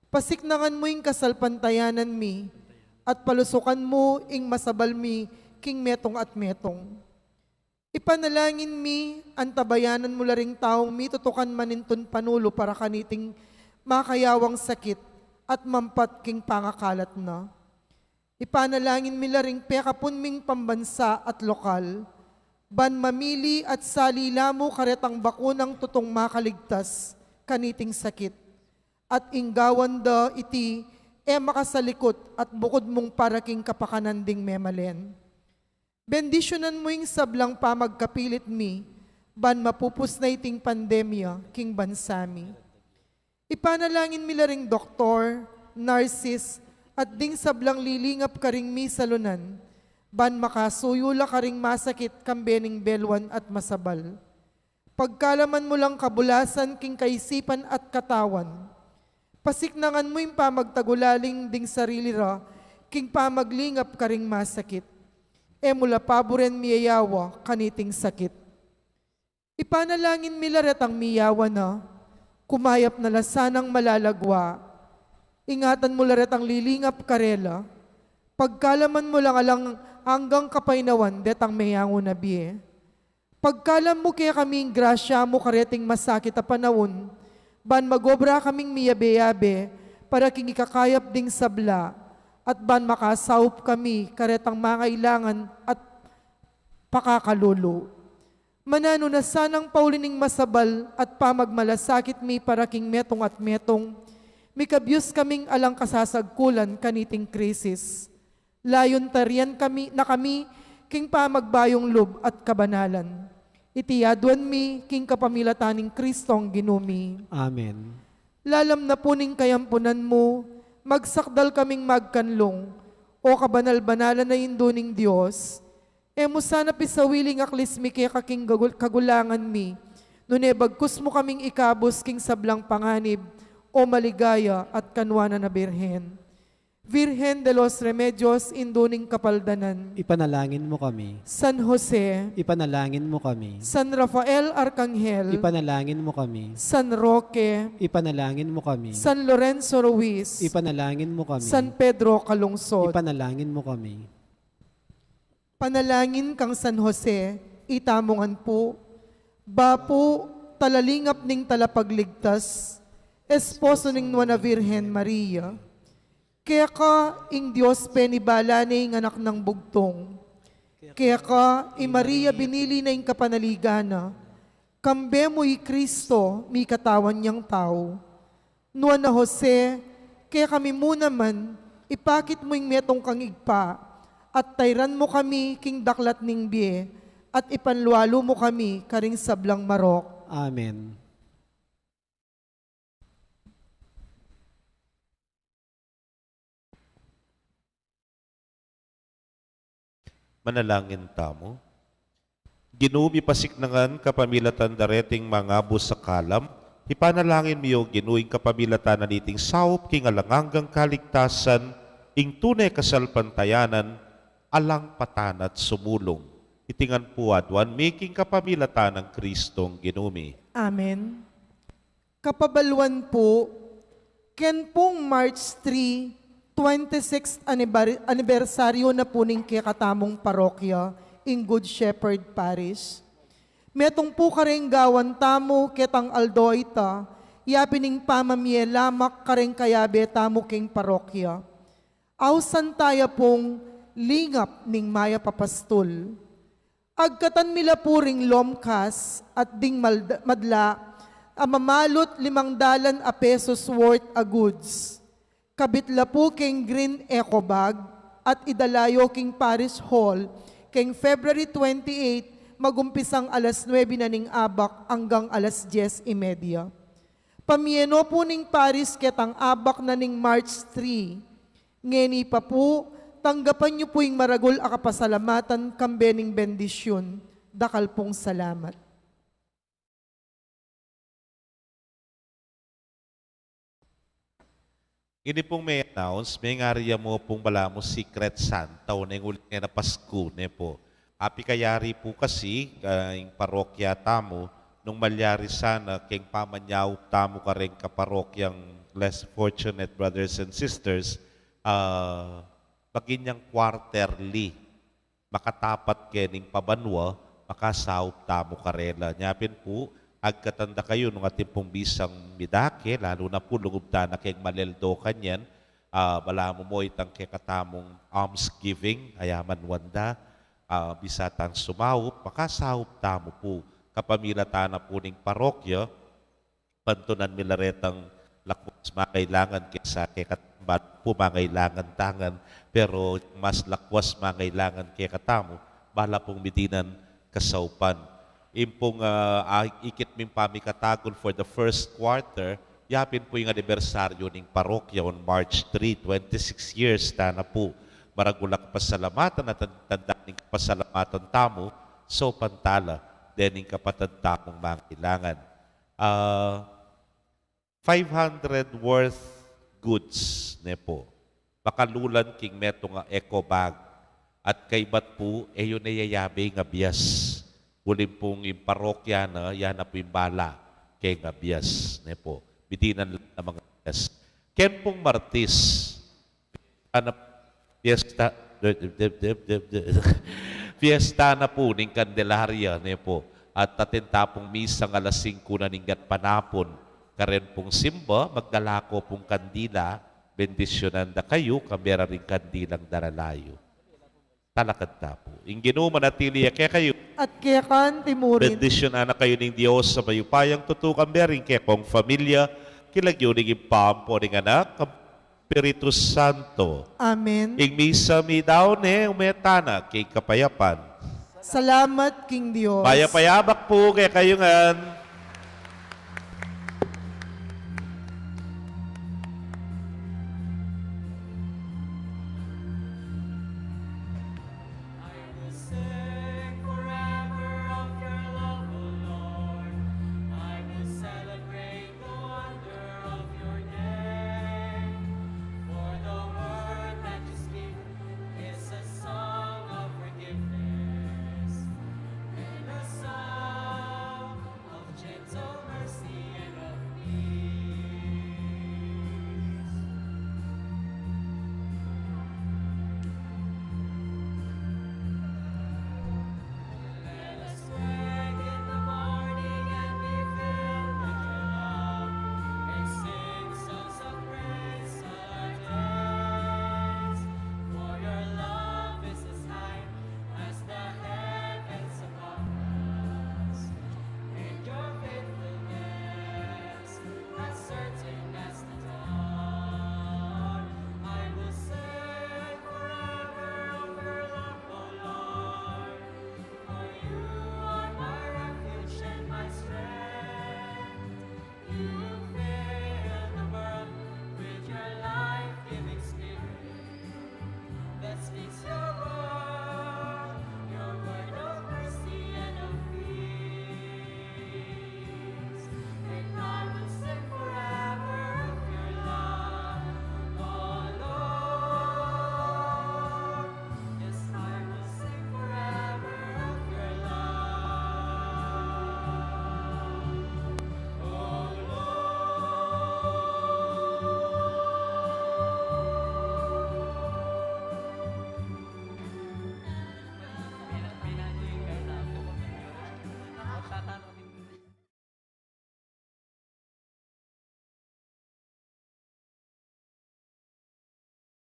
Pasiknangan mu ing kasalpantayanan mi, at palusukan mu ing masabal mi king metung at metung. Ipanalangin mi, antabayanan mu la ring taung mitutukan manintun panulu para kaniting makayawang sakit at mampat king pangakalat na. Ipanalangin mi la ring pekapun ming pambansa at lokal, ban mamili at sali la mu karetang bakunang tutung makaligtas kaniting sakit. At ing gawan da iti e makasalikut at bukud mung para king kapakanan ding memalen. Bendisyunan mu ing sablang pamagkapilit mi, ban mapupus na iting pandemya king bansa mi. Ipanalangin mi la ring doktor, narsis, at ding sablang lilingap karing misalunan, ban makasuyu la karing masakit kambe ning beluan at masabal. Pagkalaman mu lang kabulasan king kaisipan at katawan. Pasiknangan mu ing pamagtagulaling ding sarili ra king pamaglingap karing masakit. E mu la paburen miyayawa kaniting sakit. Ipanalangin mi la retang miyawa na, kumayap na la sanang malalagwa. Ingatan mu la retang lilingap karela. Pagkalaman mu lang alang anggang kapaynawan detang meyangu na bie. Pagkalam mu kekami ing grasya mu kareting masakit a panaun, ban magobra kaming miyabe-yabe para king ikakayap ding sabla, at ban makasaup kami karetang mangailangan at pakakalulu. Mananu na sanang pauli ning masabal at pamagmalasakit mi para king metung at metung, mikabyus kaming alang kasasagkulan kaniting krisis. Layun tarian kami, na kami king pamagbayung lub at kabanalan. Iti aduan mi king kapamilatan ning Kristong Ginu mi. Amen. Lalam na pu ning kayampunan mu, magsakdal kaming magkanlung, O kabanal-banalan a Indu ning Dios. E mu sana pisawili ing aklis mi keka king gagul-, kagulangan mi, nune bagkus mu kaming ikabus king sablang panganib, O maligaya at kanuanan a Birhen. Virgen de los Remedios, Indu ning Kapaldanan. Ipanalangin mu kami. San Jose. Ipanalangin mu kami. San Rafael Arkanghel. Ipanalangin mu kami. San Roque. Ipanalangin mu kami. San Lorenzo Ruiz. Ipanalangin mu kami. San Pedro Calungsod. Ipanalangin mu kami. Panalangin kang San Jose, itamu ngan pu. Bapu, talalingap ning Talapagligtas, esposo ning Nuan a Virgen Maria. Keka ing Dios penibala ne ing Anak nang Bugtung. Keka i Maria binili na ing kapanaligan na. Kambe mu i Kristo, mikatawan yang tau. Nuan a Jose, kekami mu naman, ipakit mu ing metung kang Ibpa, at tairan mu kami king daklat ning bie, at ipanlualu mu kami karing sablang marok. Amen. Manalangin tamu. Ginu mi, pasiknangan kapamilatan da reting mangabus a kalam, Ipanalangin mi, O Ginu, ing kapamilatan na niting saup king alang anggang kaligtasan, ing tune kasalpantayanan, alang patanat sumulung. Iti ngan pu aduan mi king kapamilatan nang Kristong Ginu mi. Amen. Kapabaluan pu, ken pung March three, twenty-sixth anibar-, anibersaryu na pu ning kekatamung parokya, ing Good Shepherd Parish. Metung pu kareng gawan tamu ketang aldo ita, yapin ing pamamie lamak kareng kayabe tamu keng parokya. Ausan taya pung lingap ning mayap a pastul. Agkatan mi la pu ring lomkas at ding malda-, madla a mamalut limang dalan a pesos worth a goods. Kabit la pu keng green eco bag at idala yu king Parish Hall keng February twenty-eight, magumpisang alas nuebe na ning abak anggang alas dyes y media. Pamie no pu ning Parish ketang abak na ning March three. Ngeni pa pu, tanggapan yu pu ing maragul a kapasalamatan kambe ning bendisyun. Dakal pung salamat. Ini pung me-announce, mengaria mu pung balamu Secret Santa, o neng uli ne na Pasku, ne pu. Apikayari pu kasi, ah, ing parokya tamu, nung malyari sana, keng pamanyaup tamu kareng kaparokyang less fortunate brothers and sisters, ah, maging yang quarterly, makatapat kening pabanua, makasaup tamu karela. Nyapin pu, agkatan da kayu nung atin pung bisang midake, lalu na pu lugub tana keng maleldo kanyan, ah, balamu mo itang kekatamung almsgiving, ayaman wanda, ah, bisa tang sumaup, makasaup tamu pu, kapamilatan na pu ning parokya, pantunan mi la retang lakwas mangailangan kesa kekatamu, bala pu mangailangan tangan, pero mas lakwas mangailangan kekatamu, bala pung mi dinan kasaupan. Ing pung, ah, ah, ikit ming pamikatagul for the first quarter, yapin pu ing anibersaryu ning parokya on March three, twenty-six years tana pu. Maragul a kapasalamatan at tan-, tanda ning kapasalamatan tamu, saupan tala dening kapatad tamung mangailangan. Ah, five hundred worth goods ne pu. Makalulan king metung a eco bag. At kaybat pu, e yu ne yayabe ing abias. Uling pung ing parokya na, ya na pu ing bala keng abias ne pu. Bidinan la na mang abias. Ken pung Martis, fiesta na, fiesta, fiesta na pu ning Candelaria, ne pu. At atin ta pung misang alas singku na ning gatpanapun. Karen pung simba, magdala ko pung kandila, bendisyunan da kayu, kambe ra ring kandilang darala yu. Talakad ta pu. Ing Ginu manatili ya kekayu. At keka anti murin. Bendisyunan na kayu ning Dios a mayupayang tutu, kambe ring kekong familia, king lagyu ning Ibpa, ampo ning Anak, Espiritu Santo. Amen. Ing misa mi daun ne, ume tana king kapayapan. Salamat king Dios. Mayap a yabak pu kekayu ngan.